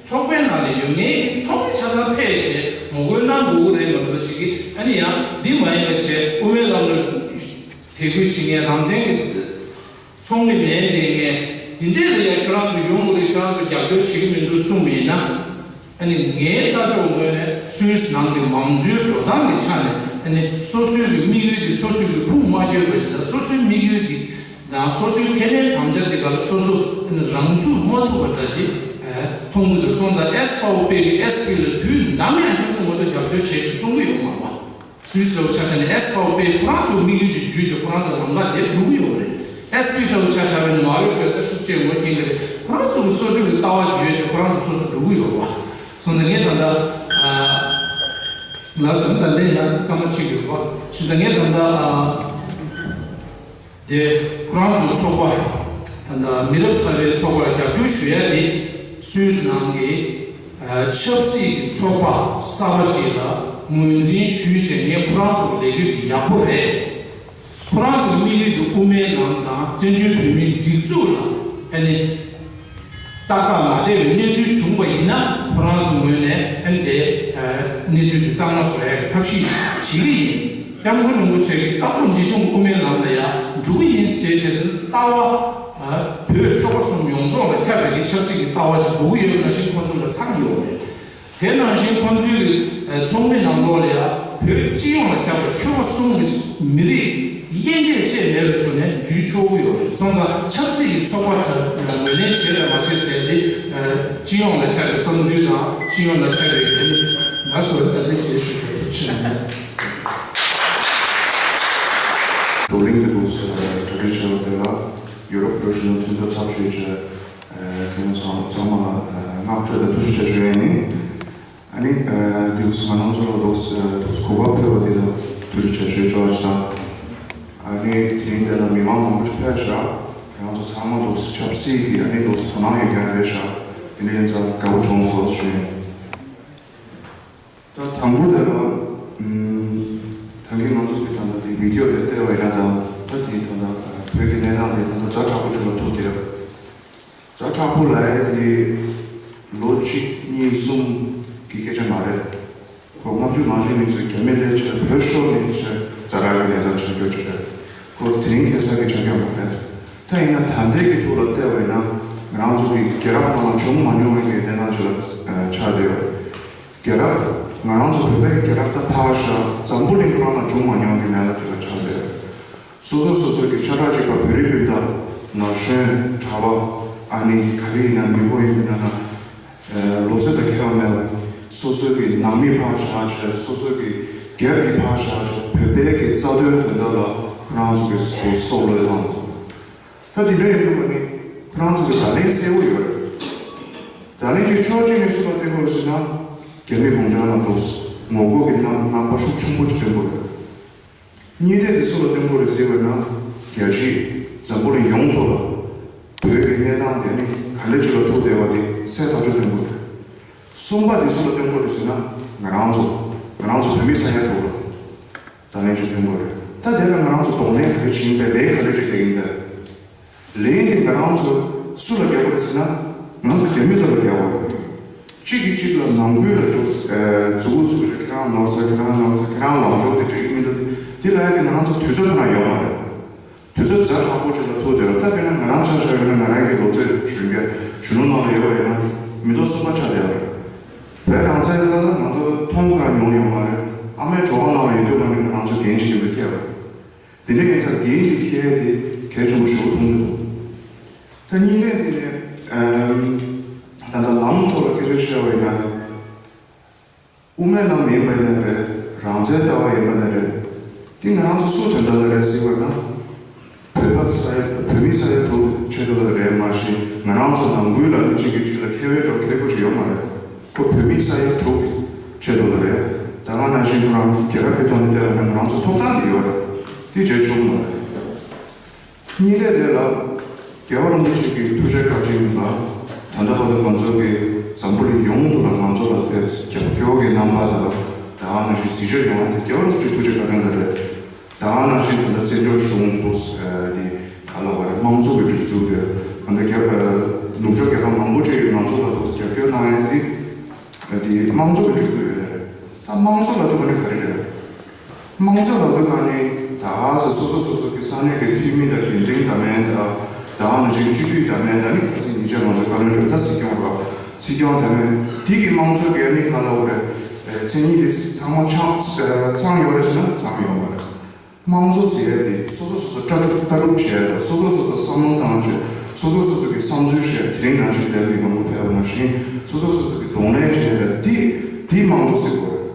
ཚོགས་པའི་ནང་ལ་ཡོད་མཁན་གྱི་ཚོགས་མི་ཆ་ཚང་ཕེབས་བྱས་ངོ་རྒོལ་གནང་དགོས་ཀྱི་རེད་མ་གཏོགས་ཅིག་གིས། ཨ་ནི་ཡང་འདི་མ་ཡིན་པ་བྱས་དབུ་མའི་ལམ་ལ་དད་གུས་བྱེད་མཁན་རང་བཙན་གྱི་ཚོགས་མི་མེད་བསྡད་མཁན་འདི་འདྲས་ལ་ཡང་ཁྱོད་རང་ཚོ་ཡོང་དགོས་རེད། ཁྱོད་རང་ཚོ་རྒྱབ་སྐྱོར་བྱེད་ཀྱི་མི་འདུག་གསུངས་པ་ཡིན་ན། ཨ་ནི་ངའི་ལྟ་ཕྱོགས་ངོས་ནས་སུད་སི་ནང་གི་མང་གཙོའི་འགྲོ་སྟངས་ཀྱི་ཆ་ནས། ཨ་ནི་སོ་སོའི་གི་དམིགས་ཡུལ་འདི་སོ་སོའི་གི་ཁུངས་མ་འཁྱོལ་བ་ཞིག་དང་། སོ་སོའི་དམིགས་ཡུལ་འདི་དང་སོ་སོའི་ཁས་ལེན་དམ་བཅའ་འདི་ག་ལ་སོ་སོ་ཨ་ནི་རང་ཚུགས་མ་ཐུབ་པ་འདྲ་ཅིག་ཨ་མཐོང་གི་འདུག་སོང་ཙང་ཨེས་ཕའོ་པེ་གི་ཨེས་པི་ལ་དུས་ནམ་ཡང་ཁྱོད་ཚོ་ང་ཚོ་རྒྱབ་སྐྱོར་བྱེད་ཅེས་གསུང་གི་ཡོད་མ་རེད་པ། སུད་སི་འདྲ་བོ་ཆ་བཞག་ན་ཨེས་ཕའོ་པེ་ཁོ་རང་ཚོ་དམིགས་ཡུལ་ཅིག་བརྒྱུད་བྱས་ཁོ་རང་ཚོ་ལམ་ཁ་དེ་འགྲོ་གི་ཡོད་རེད། ཨེས་པི་འདྲ་བོ་ཆ་བཞག་པ་ཡིན་ན་མ་རེད། ཁོས་ད་ཤུགས་ཆེ་ངོ་རྐྱེན་གྱི་རེད། ཁོ་རང་ཚོ་གི་སོ་སོའི་གི་ལྟ་བ་ཞིག་ཡོད་བྱས་ཁོ་རང་ཚོ་སོ་སོ་འགྲོ་གི་ཡོད་རེད་པ། སོང་ཙང་ངས་ད་ལྟ་ཨ་ལགས་སོ། ད་ལྟ་ཡང་སྐར་མ་གཅིག་ཡོད་རེད་པ། བྱས་ཙང་ངས་ད་ལྟ་ཨ་དེ་ཁོ་རང་ཚོའི་ཚོགས་པ། ད་ལྟ་མི་རབས་གསར་པའི་ཚོགས་པར་རྒྱབ་སྐྱོར་ཞུ་ཡ་དེ་སུད་སི་ནང་གི་ ཆབ་སྲིད་ཀྱི་ཚོགས་པ་གསར་པ་ཅིག་ལ་ངོས་འཛིན་ཞུས་བྱས། ངས་ཁོ་རང་ཚོ་ལས་དོན་འདི་ཡག་པོ་རེད། ཁོ་རང་ཚོ་དམིགས་ཡུལ་དེ་དབུ་མའི་ལམ་དང་བཙན་བྱོལ་བོད་མིའི་སྒྲིག་འཛུགས་ལ་ཨ་ནི་ཏག་ཏག་མ་བདེ་བའི་གནས་ཚུལ་བྱུང་བ་ཡིན་ན། ཁོ་རང་ཚོ་ངོས་ནས་ཨ་ནི་དེ་གནས་ཚུལ་དེ་གཙང་མ་བཟོ་ཡག་གི་ཐབས་ཤེས་བྱེད་ཀྱི་ཡིན། སྐྱབས་མགོན་རིན་པོ་ཆེ་གིས་རྟག་པར་འཇིགས་ཞུམ་དབུ་མའི་ལམ་ལ་ཡང་འགྲོ་གི་ཡིན་ཞེས་བྱས་ཙང་། ལྟ་བ་བོད་ཆོལ་ཁ་གསུམ་ཡོངས་རྫོགས་ལ་ཁྱབ་པའི་གི་ཆབ་སྲིད་ཀྱི་ལྟ་བ་ཅིག་དགོས་ཀྱི་ཡོད་པ་ནང་བཞིན་ཁོ་ཚོ་ལ་ཚང་ཡོད་རེད། དེ་ནང་བཞིན་ཁོ་ཚོའི་ཚོགས་མི་ནང་ལོགས་ལ་ཡང་བོད་སྤྱི་ཡོངས་ལ་ཁྱབ་པའི་ཆོལ་ཁ་གསུམ་གྱི་མི་རིགས་དབྱེ་འབྱེད་བཅས་མེད་པའི་ཐོག་ནས་འཛུལ་ཆོག་གི་ཡོད་རེད། སོང་ཙང་ཆབ་སྲིད་ཀྱི་ཚོགས་པ་དང་ངོས་ལེན་བྱས་དང་མ་བྱས་ཟེར་ཏེ། སྤྱི་ཡོངས་ལ་ཁྱབ་པའི་བསམ་ཚུལ་དང་སྤྱི་ཡོངས་ལ་ཁྱབ་པའི་ལ་སོགས་ཏན་ཏན་བྱེད་ཞུ་ཞུ་ཕྱིན་ནས། བགྲོ་གླེང་གི་འདུག་ཟེར་གྲ་སྒྲིག་བྱས་པ་དེ་ལ་ཡུ་རོབ་འགྲོ་བཞིན་མཐུན་ཚོགས་ཚབ་ཞུས་བྱས། ཁྱེད་རང་ཚང་ཚང་མ་ལ་བསྔགས་བརྗོད་དང་ཐུགས་རྗེ་ཆེ་ཞུ་ཡ་ཡིན། ཨ་ནི་དུས་ཚོད་ང་རང་ཚོ་ལ་འདུག་འདུག་གོ་སྐབས་ཕུལ་བ་དེ་ལ་ཐུགས་རྗེ་ཆེ་ཞུ་ཆོག་ཅིག་དང་། ཨ་ནི་དེ་རིང་དེ་ལ་མི་མང་མང་པོ་ཅིག་ཕེབས་ཤག་ང་རང་ཚོ་ཚང་མ་འདུག་ཆབ་སྲིད་ཀྱི་ཨ་ནི་འདུག་དོ་སྣང་ཡོད་མཁན་རེད་ཤག་དེ་འདྲ་ཡིན་ཙང་དགའ་པོ་བྱུང་སོང་ཞུ་ཡིན། ད་དང་པོ་དེ་ལ་ཨམ་ད་གིན་ང་ཚོ་གི་ད་ལྟ་དེ་བི་ཌི་ཡོ་དེ་བལྟས་པ་ཡིན་ན། ད་ད་དེ་ད་ལྟ་བོད་ཀྱི་གནས་སྟངས་དེ་ད་ལྟ་ཛ་དྲག་པོ་ཅིག་ལ་ཐུག་བསྡད་ཡོད། ཛ་དྲག་པོ་ལབ་ཡ་དེ་ལོ་གཅིག་གཉིས་གསུམ་གི་སྐད་ཆ་མ་རེད། ཁོ་ལྔ་བཅུ་ང་བཅུ་མི་ཚོས་རྒྱ་མི་ལས་ཆེ་བོད་ཤོར་ནས་ཆེ་ཛ་དྲག་གི་གནས་སྟངས་ཆགས་རྒྱུ་ཅིག་རེད། ཁོ་དེ་རིང་ཁ་སང་གི་ཆགས་རྒྱུ་མ་རེད། ད་ཡིན་ན་ད་ལྟའི་གི་ཐོག་ལ་བལྟས་པ་ཡིན་ན་ང་རང་ཚོ་གི་རྒྱལ་རབས་ནང་ལ་བྱུང་མ་མྱོང་བའི་གི་གནས་སྟངས་ཅིག་ལ་ཆགས་བསྡད་ཡོད། རྒྱལ་རབས་ང་རང་ཚོ་བོད་པའི་རྒྱལ་རབས་ད་ཕར་བཞག་འཛམ་བུ་གླིང་ཁོ་རང་ལ་བྱུང་མ་མྱོང་བའི་གནས་སྟངས་ཅིག་ལ་ཆགས་བསྡད་ཡོད། སོ་སོ་སོ་སོ་གི་ཆ་འདྲ་གཅིག་པ་བོད་རིགས་སྤུན་ཟླ་ན་གཞོན་གྲྭ་པ་ཨ་ནི་ག་རེ་ཡིན་ན་མི་ཕོ་ཡིན་ན་ན་ལོ་ཚད་དང་ཁྱད་པར་མེད་པ། སོ་སོ་གི་ནང་མི་ཕར་བཞག་བྱས། སོ་སོ་གི་སྒེར་གྱི་ཕར་བཞག་བྱས། བོད་པའི་གི་རྩ་དོན་དོན་དག་ལ་ཁོ་རང་ཚོ་གི་སོ་སོ་བློས་བཏང་འདུག་ད་དེ་འདྲ་ཡིན་དུས་ནི་ཁོ་རང་ཚོ་གི་བརྡ་ལན་གསལ་པོ་ཡོད་རེད། བརྡ་ལན་གྱི་ཕྱོགས་གཅིག་ནས་སུ་ལ་བསྟན་དགོས་རེད་ཟེར་ན། རྒྱ་མི་གུང་ཁྲན་ལ་འདུག་ངོ་རྒོལ་གྱི་རྣམ་རྣམ་པ་ཤུགས་ཆེན་པོ་ཅིག་བསྟན་དགོས་རེད། གཉིས་ཐད་དེ་སུ་ལ་བསྟན་དགོས་རེད་ཟེར་བ་ན། རྒྱལ་སྤྱི་འཛམ་བུ་གླིང་ཡོངས་རྫོགས་ལ་བོད་ཀྱི་གནས་སྟངས་དེ་ནི་ག་འདྲ་ཅིག་ལ་ཐུག་བསྡད་པ་དེ་གསལ་ཐག་ཆོད་བསྟན་དགོས་རེད། གསུམ་པ་དེ་སུ་ལ་བསྟན་དགོས་རེད་ཟེར་ན། ང་རང་ཚོ་ང་རང་ཚོ་བོད་མི་ས་ཡ་དྲུག་ལ་བརྡ་ལན་ཅིག་བསྟན་དགོས་རེད། ད་དེ་ལ་ང་རང་ཚོ་གདོང་ལེན་ག་རེ་བྱེད་ཡིན་པས། ལན་ག་རེ་ཅིག་སྤྲད་ཡིན་པས། ལན་དེ་ང་རང་ཚོ་སུ་ལ་རྒྱག་དགོས་རེད་ཟེར་ན། ང་ཚོ་རྒྱ་མི་ཚོ་ལ་རྒྱག་དགོས་རེད། གཅིག་གིས་གཅིག་ལ་ནང་ཁུལ་ལ་འཇོག་ཨ་མཛུབ་གུ་བཙུགས་བྱས། ཁྱེད་རང་ནོར་ས། ཁྱེད་རང་ནོར་ས། ཁྱེད་རང་ལངས་ཕྱོགས་དེ་འགྲིག་གི་མི་འདུག་དེ་ལབ་ཡ་དེ་ང་རང་ཚོ་དུས་ཚོད་ཁོ་ན་ཡོད་མ་རེད། དུས་ཚོད་ཛ་དྲག་པོ་ཅིག་ལ་ཐུག་བསྡད་རེད། ད་དཔེར་ན་ང་རང་ཆ་བཞག་ཡོད་ན། ང་རང་གི་ལོ་ཚད་གཞོན་སྐྱེས་གཞོན་ནུ་ནང་ལ་ཡོད་པ་ཡིན་ན་མི་ཐོག་གསུམ་པ་ཆགས་བསྡད་ཡོད་རེད། བོད་རང་བཙན་ལ་ང་ཚོ་མཐོང་ཁ་མྱོང་ཡོད་མ་རེད། ཨ་མའི་གྲོད་པ་ནང་ལ་ཡོད་དུས་ང་ནི་ང་རང་ཚོ་འགན་ཅིག་ཡིན་པ་སྐྱེས་པ་རེད། དེ་འདྲ་ཡིན་ཙང་འགན་འདི་འཁྱེར་ཡ་དེ་གལ་ཆེན་པོ་ཞེ་པོ་མཐོང་གི་འདུག་ད་གཉིས་ནས་དེ་ནས་ཨམ་ད་ལྟ་ལམ་ཐོག་ལ་སྐད་ཆ་བཤད་པ་ཡིན་ན། དབུ་མའི་ལམ་ཡིན་པ་ཡིན་ན་རེད། རང་བཙན་ལྟ་བ་ཡིན་པ་ན་རེད། འདི་ང་རང་ཚོ་སུ་དོན་དག་ལ་རེད་ཟེར་བ་ན། བོད་པ་ས་ཡ་བོད་མི་ས་ཡ་དྲུག་ཆེད་དུ་ལ་རེད་མ་གཞི། ང་རང་ཚོ་ནང་ཁུལ་ལ་ནི་གཅིག་གིས་གཅིག་ལ་ཁེ་བའི་འགྲོ་ཁེ་པོ་ཞིག་ཡོད་མ་རེད། ཁོ་བོད་མི་ས་ཡ་དྲུག་ཆེད་དུ་ལ་རེད། ད་ག་ནང་བཞིན་ཁོ་རང་རྒྱལ་རབས་ཀྱི་ཐོག་ནས་བལྟས་པ་ན་ང་རང་ཚོ་ཐོབ་ཐང་དེ་ཡོད་རེད། དེ་བརྗེད་ཆོག་མ་རེད། གཉིས་ནས་དེ་ལ་རྒྱལ་བ་རིན་པོ་ཆེ་གི་ཐུགས་རྗེ་བཀའ་དྲིན་ལ་ད་ལྟ་བར་དུ་ང་ཚོ་གི་འཛམ་བུ་གླིང་ཡོངས་དུ་ལ་ང་ཚོ་ལ་དེ་རྒྱབ་སྐྱོར་གྱི་རྣམ་པ་དང་། ད་ག་ནང་བཞིན་གཟིགས་ཞིབ་ཡོང་བ་དེ་རྒྱལ་བ་རིན་པོ་ཆེའི་ཐུགས་རྗེ་བཀའ་དྲིན་ལ་རེད། ད་ག་ནང་བཞིན་ད་ལྟ་བཙན་བྱོལ་གཞུང་དུ་དེ་ག་ལ་བ་རེད། དམངས་གཙོ་གི་སྒྲིག་འཛུགས་དེ་ད་ལྟ་རྒྱལ་ནུབ་ཕྱོགས་རྒྱལ་ཁབ་མང་པོ་ཅིག་གིས་ང་ཚོ་ལ་དུ་རྒྱབ་སྐྱོར་གནང་ཡ་དེ། དེ་དམངས་གཙོ་གི་སྒྲིག་འཛུགས་ཡོད་རེད། ད་དམངས་གཙོ་ལབ་དུས་ང་ནི་ག་རེ་རེད། དམངས་གཙོ་ལབ་དུས་ང་ནི་ད་ག་ཟེ་སོ་སོ་སོ་སོ་གི་ས་གནས་ཀྱི་འཐུས་མི་དང་འགན་འཛིན་འདྲ་མིན་དང་། ད་ག་ནང་བཞིན་སྤྱི་འཐུས་འདྲ་མིན་དང་། ནི་ཁ་སང་ཉིན་ཆ་ང་ཚོ་བཀའ་བློན་ཁྲི་པ་སྲིད་སྐྱོང་ར་སྲིད་སྐྱོང་འདྲ་མིན་དེ་གི་དམངས་གཙོ་གི་ནི་ག་ལབ་དགོས་རེད། མཚན་ཉིད་དེ་ཚང་མ་ཚང་ཚང་ཡོད་རེད་ཟེར་ན་ཚང་ཡོད་མ་རེད། དམངས་གཙོ་ཟེར་ཡ་དེ་སོ་སོ་སོ་སོ་ལྟ་གྲུབ་ལྟ་གྲུབ་བྱས་དང་། སོ་སོ་སོ་སོ་བསམ་བློ་བཏང་བྱས། སོ་སོ་སོ་སོ་གི་བསམ་ཚུལ་བཤད། དེ་རིང་ནང་བཞིན་འདས་པའི་མང་པོ་ཕེབས་པ་ནང་བཞིན་སོ་སོ་སོ་སོ་གི་གདོང་ལེན་བྱས་དང་། དེ་དེ་དམངས་གཙོ་ཟེར་དགོས་རེད།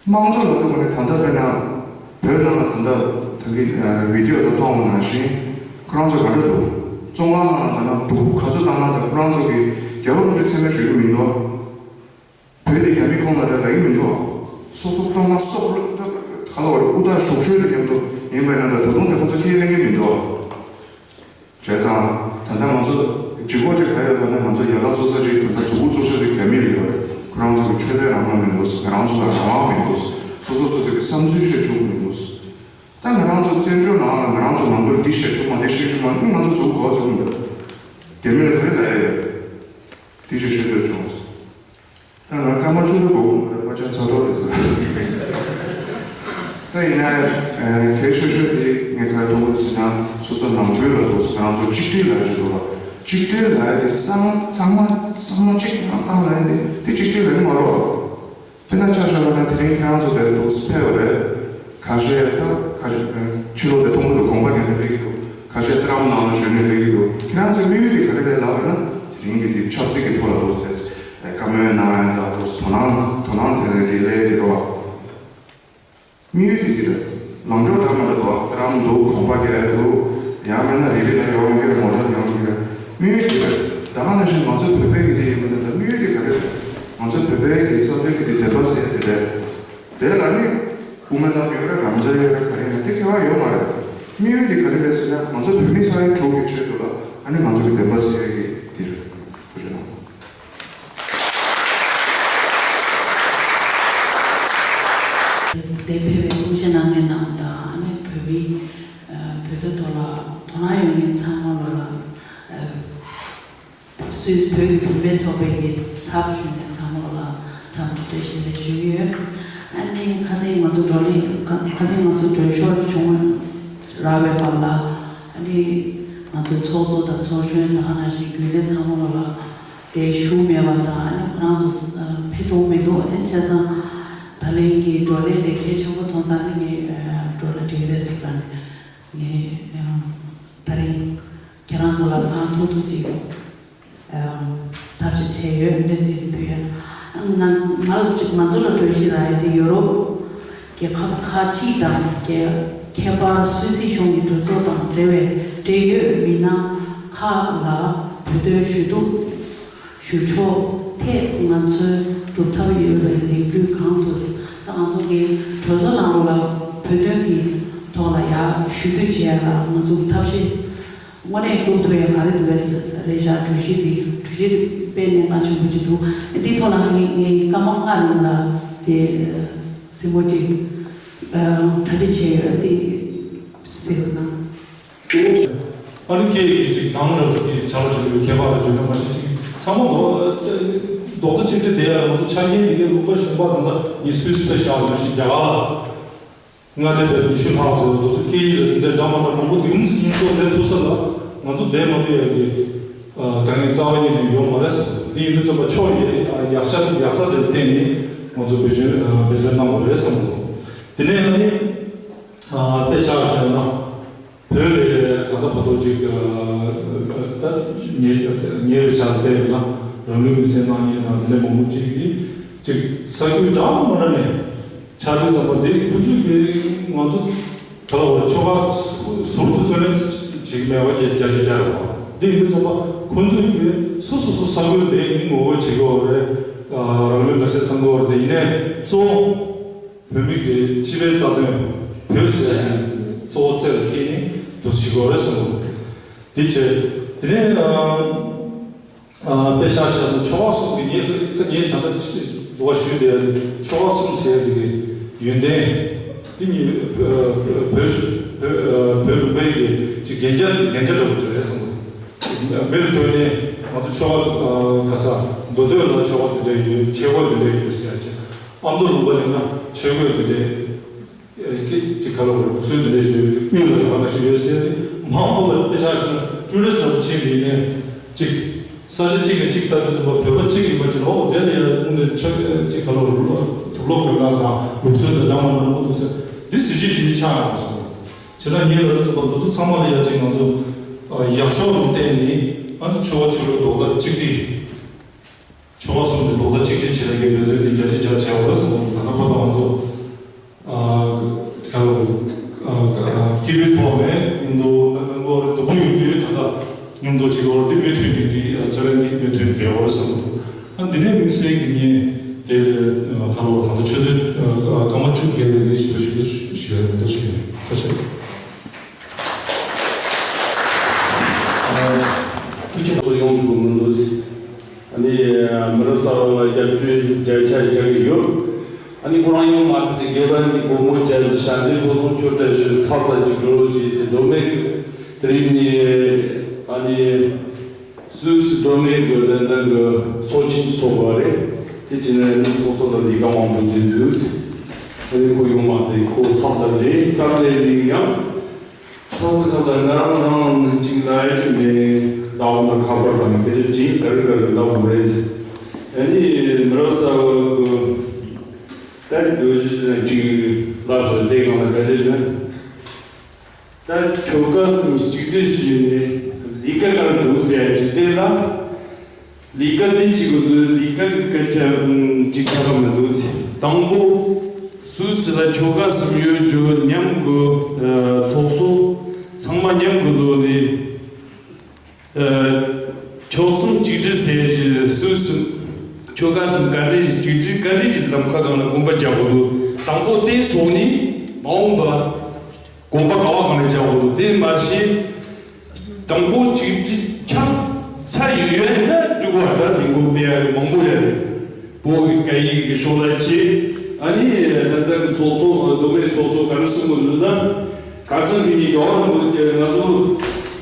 དམངས་གཙོ་ལ་ཐུག་པ་ནི་ད་ལྟ་དཔེར་ན་བོད་ནང་ལ་ད་ལྟ་ད་གིན་བི་ཌི་ཡོ་ལ་མཐོང་བ་ནང་བཞིན་ཁོ་རང་ཚོ་ག་འདྲ་འདུག་བཙོན་ཁང་ནང་ལ་ད་ན་སྦུག་སྦུག་ག་ཚོད་བཏང་ན། ད་ཁོ་རང་ཚོ་གི་རྒྱལ་བ་རིན་པོ་ཆེ་མཚན་སྨད་ཞུ་གི་མི་འདུག་བོད་དེ་རྒྱ་མི་ཁོངས་ལ་རེད་ལབ་ཀྱི་མི་འདུག་སོ་སོ་གཏོང་ན་སོག་པོ་ད་ག་ལ་བར་དབུ་ཐག་ཞུགས་ཤོས་དེ་མཉམ་དུ་ཡིན་པ་ཡིན་ན། ད་ད་དུང་དེ་ཁོ་ཚོ་ཁས་ལེན་གྱི་མི་འདུག་བྱས་ཙང་ད་ལྟ་ང་ཚོ་ ལྗིད་ཁོག་ཅིག་ག་ཡོད་ལབ་ན། ང་ཚོ་ཡན་ལག་ཚོགས་གཙོ་ཅིག་ད་ལྟ་མཛུབ་གུ་བཙུགས་ཤག་ཅིག་རྒྱ་མི་རིགས་ཡོད་རེད། ཁོ་རང་ཚོ་གི་ཆོས་དད་རང་དབང་མི་འདུག་ང་རང་ཚོ་ལ་རང་དབང་མི་འདུག་སོ་སོ་སོ་སོ་གི་བསམ་ཚུལ་བཤད་ཆོག་མི་འདུག་ད་ང་རང་ཚོ་བཙན་བྱོལ་ནང་ལ་ང་རང་ཚོ་ནང་ཁུལ་འདི་བཤད་ཆོག་མ་རེད། འདི་བཤད་ཆོག་མ་རེད། ང་ཚོ་མཛུབ་གུ་ག་པར་བཙུགས་ཀྱི་འདུག་རྒྱ་མི་ལ་ག་རེ་ལབ་ཡ་ཡོད། འདི་བཤད་ཤོད་འདོད་བྱུང་། ད་ང་སྐར་མ་བཅུ་དྲུག་འགོར་གྱི་འདུག་ཕལ་ཆེར་ཚར་གྲབས་རེད་ཟེར། ད་ཡིན་ན་ཡང་གལ་ཆེ་ཤོས་དེ་ངས་ག་རེ་མཐོང་གི་འདུག་ཟེར་ན། སོ་སོ་ནང་ཁུལ་ལ་འདུག་ང་ཚོ་གཅིག་སྒྲིལ་ལབ་ཀྱི་འདུག་བ། གཅིག་སྒྲིལ་ལབ་ཡ་དེ་བསམ་བློ་ཚང་མ་བསམ་བློ་གཅིག་ནང་བཏང་ལབ་ཡ་དེ་དེ་གཅིག་སྒྲིལ་ལབ་ཀྱི་མ་རེད་བ། དཔེར་ན་ཆ་བཞག་པ་ན་དེ་རིང་ཁྱེད་རང་ཚོ་དེར་འདུག་ཕེབས་པ་རེད། ཁ་ཤས་ད་ཁ་ཤས་ཕྱི་ལོགས་དེ་མཐོང་གི་འདུག་དགོངས་པ་རྒྱག་ནས་སླེབས་ཀྱི་འདུག་ཁ་ཤས་ཏི་རམ་ནང་ལ་ཞོན་ནས་སླེབས་ཀྱི་འདུག་ཁྱེད་རང་ཚོའི་དམིགས་ཡུལ་དེ་ག་རེ་རེད་ལབ་པ་ན། དེ་རིང་གི་དེ་ཆབ་སྲིད་ཀྱི་ཐོག་ལ་འདུག་ཟེར་ཏེ་བཀའ་མོལ་གནང་ཡ་ལ་འདུག་དོ་སྣང་དོ་སྣང་དེ་ནས་དེ་སླེབས་ཀྱི་འདུག་དམིགས་ཡུལ་དེ་དེ་རེད། ལངས་ཕྱོགས་འདྲ་མི་འདྲ་འདུག་ཏི་རམ་འདུག་དགོངས་པ་རྒྱག་ཡ་འདུག་ཡང་མིན་ན་རི་ལི་ལ་ཡོང་གི་རེད། ངོ་སྤྲོད་ཡོང་གི་རེད། དམིགས་ཡུལ་དེ་རེད། ད་ག་ནང་བཞིན་ང་ཚོ་བོད་པའི་གི་དེ་ཡིན་པ་ན། ད་དམིགས་ཡུལ་དེ་ག་རེ་རེད། ང་ཚོ་བོད་པའི་གི་རྩ་དོན་གི་དེ་བདེན་པ་ཟེར་ཡ་དེ་རེད། དེ་ལ་ནི་དབུ་མའི་ལམ་ཡོད་ར་རང་བཙན་ཡོད་ར་ག་རེ་ཡིན་ན་དེ་ཁྱད་པར་ཡོད་མ་རེད། དམིགས་ཡུལ་དེ་ག་རེ་རེད་ཟེར་ན། ང་ཚོ་བོད་མི་ས་ཡ་དྲུག་གི་ཆེད་དུ་ལ་ཨ་ནི་ང་ཚོ་གི་བདེན་པ་ཟེར་ཡ་གི་དེ་རེད། ཐུགས་རྗེ་གནང་། དེ་ཕེབས་པའི་གསུང་བཤད་གནང་མཁན་རྣམས་དང་། ཨ་ནི་བོད་མི་བོད་དོན་ཐོག་ལ་དོ་སྣང་ཡོད་མཁན་ཚང་མ་ལོ་ལ། སུད་སི་བོད་ཀྱི་བུད་མེད་ཚོགས་པའི་གི་ཚབ་ཞུས་ནས་ཚང་མ་ལ་འཚམས་འདྲི་བཀྲ་ཤིས་བདེ་ལེགས་ཞུ་གི་ཡོད། ཨ་ནི་ཁ་སང་ང་ཚོ་བགྲོ་གླེང་ཁ་ཁ་སང་ང་ཚོ་གྲོས་ཆོད་བྱུང་རག་པའི་བར་ལ། ཨ་ནི་ང་ཚོའི་ཚོགས་གཙོ་དང་ཚོགས་གཞོན་ད་ག་ནང་བཞིན་རྒྱུན་ལས་ཚང་མ་ལ་དེ་བཞུགས་མེད་པ་དང་། ཨ་ནི་ཁོ་རང་ཚོ་ཕེབས་ཐུབ་མི་འདུག་ཨ་ནི་བྱས་ཙང་ད་ལན་གྱི་བགྲོ་གླེང་དེ་གལ་ཆེན་པོ་མཐོང་ཙང་། ཨ་ནི་ངས་འགྲོ་ན་འགྲིག་གི་རེད་ཟེར་ལབ་ནས། ངས་ད་རིང་ཁྱེད་རང་ཚོ་ལ་གང་ཐུབ་ཐུབ་ཅིག་ཐབས་ཤེས་བྱས་ཡོད། གནས་ཚུལ་འདི་ཕུལ་ཡ། ང་ང་ང་ཚོ་ལ་གྲོས་གཞི་རག་ཡ་དེ་ཡོ་རོབ་རྒྱལ་ཁབ་ཁག་ཅིག་དང་། རྒྱལ་ཁྱད་པར་སུད་སི་གཞུང་གི་གྲོས་ཚོགས་དང་འབྲེལ་བའི་འབྲེལ་ཡོད་མི་སྣ་ཁག་ལ་བོད་དོན་ཞུ་གཏུག་ཞུ་ཕྱོགས་ཐད་ང་ཚོའི་སྒྲུབ་ཐབས་ཡོད་པའི་ལས་འགུལ་གང་ཐུབ། ད་ང་ཚོ་གི་གྲོས་ཚོགས་ནང་ལོགས་ལ་བོད་དོན་གྱི་ཐོག་ལ་ཡ་ཞུ་གཏུག་བྱེད་ཡ་ལ་ང་ཚོ་གི་ཐབས་ཤེས་དངོས་གནས་སྒྲུབ་ཐུབ་ཡ་ག་རེ་འདུག་པས་རེད་བཞག་གྲོས་གཞི་འདི་གྲོས་གཞི་འདི་དཔེ་གནད་འགག་ཆེན་པོ་ཅིག་འདུག་འདིའི་ཐོག་ལ་ངས་ངས་སྐར་མ་ལྔ་རིང་ལ་དེ་གཟིགས་མོ་ཅིག་གྲ་སྒྲིག་བྱས་ཡོད། དེ་གཟིགས་རོགས་གནང་། ཨ་ནི་སྐད་ཀྱི་ཅིག་གདངས་འདྲ་པོ་ཅིག་དེ་བྱ་བ་བྱེད་པའི་ཁྱད་པར་ལ་བརྗོད་ན་མ་གཞི་ཅིག་ཚང་མ་རྡོག་རྡོག་རྩ་གཅིག་སྒྲིལ་བསྡད་ཡ་ལ། ང་ཚོ་ཆ་རྐྱེན་འདི་གའི་ལུང་པ་གཞན་པ་དང་ད་ནི་སུད་སི་ཕེབས་བཞག་པ་ནང་བཞིན་རྒྱ་གར་ལ་མངའ་སྡེ་པའི་ཉི་ཤུ་ལྷག་ཙམ་ཡོད། དེ་ཚོ་སྐད་ཡིག་ལ་དེ་འདྲའི་འདྲ་མ་འདྲ་མང་པོ་འདུག་མི་ཚེ་སྙིང་སྟོབས་ལྡན་ཐུབ་ས་ལ་ང་ཚོ་བསྡད་མ་ཐུབ་ཡ་གི་དཀའ་ངལ་རྩ་བ་ཉིད་ནས་ཡོད་མ་རེད་བསམ་འདུག་དེ་ཡིན་དུས་ཙམ་པ་ཕྱོགས་ཡག་ཡག་ཆ་ཡག་ས་དེར་བརྟེན་ནས་ང་ཚོ་འབད་བརྩོན་འབད་བརྩོན་གནང་དགོས་རེད་བསམ་འདུག་དེ་ནས་ཨ་ནི་དཔེ་ཆ་བཞག་ན། བོད་ལ་ད་ལྟ་བར་དུ་ཅིག་ད་ཉེ་ཉེ་བའི་ཆར་བལྟས་ཡོད་ན། རང་ལུས་མེར་སྲེག་གནང་མཁན་དང་དེ་ལས་མང་པོ་ཅིག་གིས་ཅིག་ས་ཁུལ་འདྲ་མི་འདྲ་ནས་ཆར་དུས་ཙམ་པ་འདི་ཁོ་ཚོས་ཀྱིས་ང་ཚོ་ད་ལྟ་བར་ཆོལ་ཁ་ཟུར་དུ་བརྩོན་ལེན་བྱེད་ཀྱི་མེད་པ་བརྒྱ་ཆ་བརྒྱ་རེད་པ། འདི་ཡིན་དུས་ཙམ་པ་ཁོ་ཚོས་ཀྱིས་སོ་སོ་སོ་ས་ཁུལ་དེ་ངོ་རྒོལ་བྱེད་དགོས་པ་རེད། རང་ལུས་མེར་སྲེག་གཏང་དགོས་པ་རེད། དེ་ཡིན་ནའི་གཙོ་བོ། བོད་མི་གི་སྤྱི་པའི་རྩ་དོན། བོད་ཟེར་ཡ་ནི་གཙོ་བོ་རྩེ་ལ་འཁེལ་ནས་འདུ་བྱེད་དགོས་རེད་གསུངས་འདུག་དེ་བྱས། དེ་ནས་ཨ་ཨ་དཔེ་ཆ་བཞག་ན་ཆོལ་ཁ་གསུམ་གྱི་ངས་ངས་ད་ལྟ་འདུག་བ་ཞུས་ཏེ། ཆོལ་ཁ་གསུམ་ཟེར་ཡ་དེ་གི་ཡོན་ཏན་དེ་ཉིད་བོད་བོད་བོད་བོད་ལུང་པའི་གི་ཅིག་གན་རྒྱ་གན་རྒྱ་འདྲ་པོ་ཅིག་རེད་གསུངས་འདུག་མིར་ཐོན་ནས་ང་ཚོ་ཆོལ་ཁ་ཨ་ག་ས་མདོ་སྟོད་ལ་ཆོལ་ཁ་དེ་འདྲ་ཡོད། ཆོས་གོས་དེ་འདྲ་ཡོད་ཟེར་ཡ་ཅིག་ཨ་མདོ་ལུང་པ་ཡིན་ན་ཆོས་གོས་དེ་འདྲའི་ཅིག་ག་ལ་བར་ལུགས་སྲོལ་དེ་འདྲའི་ཞིག་དབུས་ལ་དོ་སྣང་ཞིག་ཡོད་ཟེར་ཏེ། མང་པོ་ལ་དཔེ་ཆ་བཞག་ན་ཀྲུའུ་རི་སི་ཊི་འདྲ་པོ་ཕྱིན་པ་ཡིན་ནའི་ཅིག་ས་ཆ་གཅིག་ནས་གཅིག་ལྟ་དུས་ཙམ་པ་བོད་པ་གཅིག་ཡིན་པ་ཅིག་ཨོ་དེ་ལ་ཡང་དངོས་གནས་ཆོས་ཅིག་ག་ལ་བར་དུག་ལོག་གོན་སྟངས་དང་ལུགས་སྲོལ་དང་འདྲ་མ་འདྲ་མང་པོ་འདུག་ཟེར། འདི་གཟི་བརྗིད་ཅིག་ཆགས་ཡོང་སོང་། བྱས་ཙང་ངས་ལབ་དུས་ཙམ་པ་འདི་ཚོ་ཚང་མ་ལ་ཡང་ཅིག་ང་ཚོ་ཡག་ཕྱོགས་ལ་བལྟས་ནས། ཨ་ནི་ཆོལ་ཁ་ཆོས་ལུགས་རྡོག་རྩ་གཅིག་སྒྲིལ། ཆོལ་ཁ་གསུམ་གྱི་རྡོག་རྩ་གཅིག་སྒྲིལ་བྱེད་ཡག་གི་འབད་བརྩོན་འདི་རྒྱ་ཆེ་རྒྱ་ཆེ་བ་རེད་གསུངས། ད་ལྟ་བར་དུ་ང་ཚོ་ཨ་ག་ལ་ཨ་སྐྱིད་པོའི་ཐོག་ནས་མཉམ་དུ་གནང་གི་ཡོད་རེད། སྡུག་པོ་ཡོང་དུས་ད་ལྟ་མཉམ་དུ་བྱེད་ཀྱི་ཡོད་རེད། འདི་མུ་མཐུད་ནས་འདི་རྩོད་ལེན་འདི་མུ་མཐུད་འབད་དགོས་རེད་གསུངས། ཨ་འདི་ནས་དམིགས་བསལ་གྱི་ངས་དེ་ག་ལ་ད་ལྟ་ཆུ་ཚོད་སྐར་མ་བཅུ་བརྒལ་བའི་རིང་ཞིག་ལ་ཞུ་ཞུ་ཞུ་ཡ་རེད། ཐུགས་རྗེ་ཆེ། ཐུགས་རྗེ་ཆེ། ཚོ་ཡོང་དགོས་མི་འདུག་ཨ་ནི་མི་རབས་གསར་བ་ལ་རྒྱབ་སྐྱོར་བརྒྱ་ཆ་བརྒྱ་ཡོད། ཨ་ནི་ཁོ་རང་ཡོང་མ་ཐུབ་ནས་རྒན་པ་ནི་སྒོར་མོ་བརྒྱ་ཟིག་ཞལ་འདེབས་ཕུལ་སོང་། ཁྱོད་བཀྲ་ཤིས་ཚབ་ལ་ཅིག་འགྲོ་རོགས་ཅིག་ཟེར། མདོ་སྨད་དེ་རིང་ནི་ཨ་ནི་སུད་སི་མདོ་སྨད་གི་ཏན་ཏན་གི་ཚོགས་ཆེན་ཚོགས་པ་རེད། དེ་བྱས་ནས་ནི་སོ་སོ་ལ་ལས་ཀ་མང་པོ་བཟོས་འདུག་ཨ་ནི་ཁོ་ཡོང་མ་ཐུབ། ཁོ་ཚབ་ལ་ལས་ཚབ་ལས་ལས་ཡང་། སོ་སོ་ལ་ང་རང་རང་གཅིག་ལ་ཨེ་ཅིག་མེད། ཟླ་བ་ལ་ཁ་པར་དང་སྐད་ཆ་དྲིས། ག་རེ་ག་རེ་ལབ་དགོས་རེད། ཨ་ནི་མི་རབས་གསར་བ་གི་ད་འདོད་གཞི་ཅིག་ལབ་སོང་། དེ་སྒང་ལ་ག་ཅི་ན་ད་ཁྱོ་ག་གསུམ་གཅིག་སྒྲིལ་བྱས་ནས་ལས་ཀ་ག་རེ་འདུག་ཟེར་ཡ་ཅིག་བལྟས་ལ། ལས་ཀ་འདི་གཅིག་གི་བཟོས། ལས་ཀ་གི་སྐད་ཆ་ཅིག་ཆགས་ཀྱི་མི་འདུག་ཟེར། དང་པོ་སུད་སི་ལ་ཁྱོ་ག་གསུམ་ཡོད་རྒྱུ་མཉམ་གི་ཚོགས་གཙོ་ཚང་མ་མཉམ་གི་བཟོས་ནས། ཨ། ཁྱོ་གསུམ་གཅིག་སྒྲིལ་ཟེར་གྱི་སུད་སི་ཁྱོ་ག་གསུམ་ག་འདྲ་གཅིག་སྒྲིལ་ག་འདྲ་གཅིག་ལམ་ཁ་སྒང་ལ་དགོངས་པ་རྒྱག་དགོས་འདུག་དང་པོ་དེ་སོང་ནས་མ་འོངས་པ་དགོངས་པ་ག་བ་སྒང་ལ་རྒྱག་དགོས་འདུག་དེ་མ་ཤེས། དང་པོ་གཅིག་སྒྲིལ་ཆགས་ཚར་ཡོད་ཡོད་ཡིན་ན་འགྲིག་པ་འདྲ། ལས་འགུལ་སྤེལ་ཡ་མང་པོ་ཡོད་རེད། བོད་ཀྱི་སྐད་ཡིག་གི་ཕྱོགས་ལ་བྱས། ཨ་ནི་ད་ལྟ་གི་ཚོགས་གཙོ་མདོ་སྨད་ཚོགས་གཙོ་ག་རེ་གསུང་གི་འདུག་ན། ག་ས་གི་ནི་རྒྱལ་བ་རིན་པོ་ཆེ་ང་ཚོ་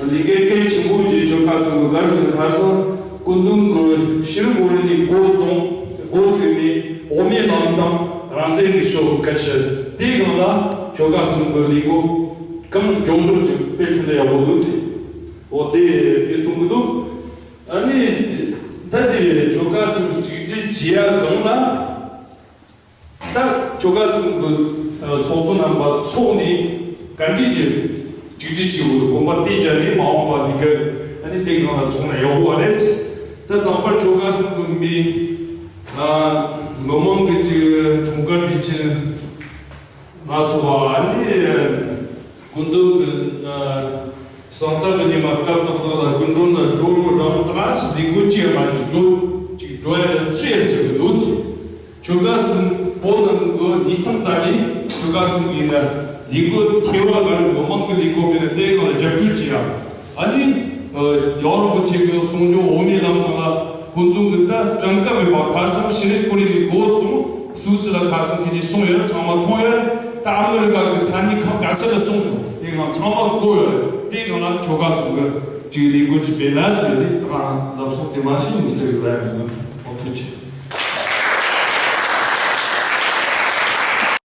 ལས་འགན་གལ་ཆེན་པོ་ཅིག་ཁྱོ་ག་གསུང་གི་ག་རེ་ཡིན། ཁ་སང་སྐུ་མདུན་གྱི་ཤི་རི་མོ་རི་ནས་འགོ་བཙུགས། འགོ་བཙུགས་ནས་འོ་མའི་ལམ་དང་རང་བཙན་གྱི་ཕྱོགས་སྐད་ཆ་དེ་སྒང་ལ་ཁྱོ་ག་གསུང་གི་ལས་འགུལ་གང་མགྱོགས་མགྱོགས་ཅིག་སྤེལ་ཐུབ་ན་ཡག་པོ་འདུག་ཟེར། འོ་དེ་དེ་གསུང་གི་འདུག་ཨ་ནི་ད་དེ་ཁྱོ་ག་གསུམ་གཅིག་སྒྲིལ་བྱེད་ཡ་སྒང་ལ། ད་ཁྱོ་ག་གསུམ་གྱི་ཚོགས་གཙོ་རྣམ་པ་ཚོགས་ནས་ག་འདྲ་ཅིག་གཅིག་སྒྲིལ་བྱེད་དགོས་དགོངས་པ་དེ་བརྒྱབ་ནས་མ་འོངས་པ་འདི་ག་ཨ་ནི་དེ་སྒང་ལ་སོང་ན་ཡག་པོ་རེད། ད་དང་པོ་ཁྱོ་ག་གསུམ་གྱི་མི་མི་མང་གི་ཅིག་ཁྲིམས་འགལ་འདི་ཅིག་ང་ཚོ་བ་ཨ་ནི་སྐུ་མདུན་གྱི་གསང་སྟེ་གི་ཉི་མ་སྐབས་ཏག་ཏག་ལ་སྐུ་མགྲོན་ལ་འགྲོ་རང་ད་ཞིག་ལས་འགུལ་ཅིག་མ་ཅིག་འགྲོ་ཅིག་འགྲོ་ཡ་ལ་ཚེ་ཡ་ཚེ་གི་འདུག་ཟེར། ཁྱོ་ག་གསུམ་བོད་ནང་གི་གནས་སྟངས་ལྟ་ནས་ཁྱོ་ག་གསུམ་ཡིན་ན་ལས་འགུལ་ཐེ་བ་གང་མི་མང་གི་ལས་འགུལ་སྤེལ་ན་དེ་སྒང་ལ་རྒྱབ་སྐྱོར་བྱེད་ཡ། ཨ་ནི་རྒྱལ་བ་རིན་པོ་ཆེ་གི་གསུང་ཆོས་འོ་མའི་ལམ་སྒང་ལ་སྐུ་མདུན་གྱི་ད་གྲངས་ཀ་མེད་པ། ཁ་སང་ཤི་རི་ཀུ་རི་ནས་འགོ་བཙུགས། སུད་སི་ལ་ཁ་སང་ཁྱེད་ཀྱིས་གསུངས་ཡོད། ཚང་མ་མཐོང་ཡོད། ད་ཨ་མི་རི་ཀ་གི་ས་གནས་ཁག་ག་ས་ལ་སོང་སོང་། དེ་སྒང་ཚང་མ་གོ་ཡོད། དེ་སྒང་ལ་ཁྱོ་ག་གསུམ་གྱི་ཅིག་ལས་འགུལ་ཅིག་སྤེལ་ན་ཟེར་ནས་ད་ལབ་སོང་། དེ་མ་ཤེས་མི་ཟེར་གི་ལ་ཡ་དེ་ནི་ཨོ་ཐུགས་རྗེ་ཆེ།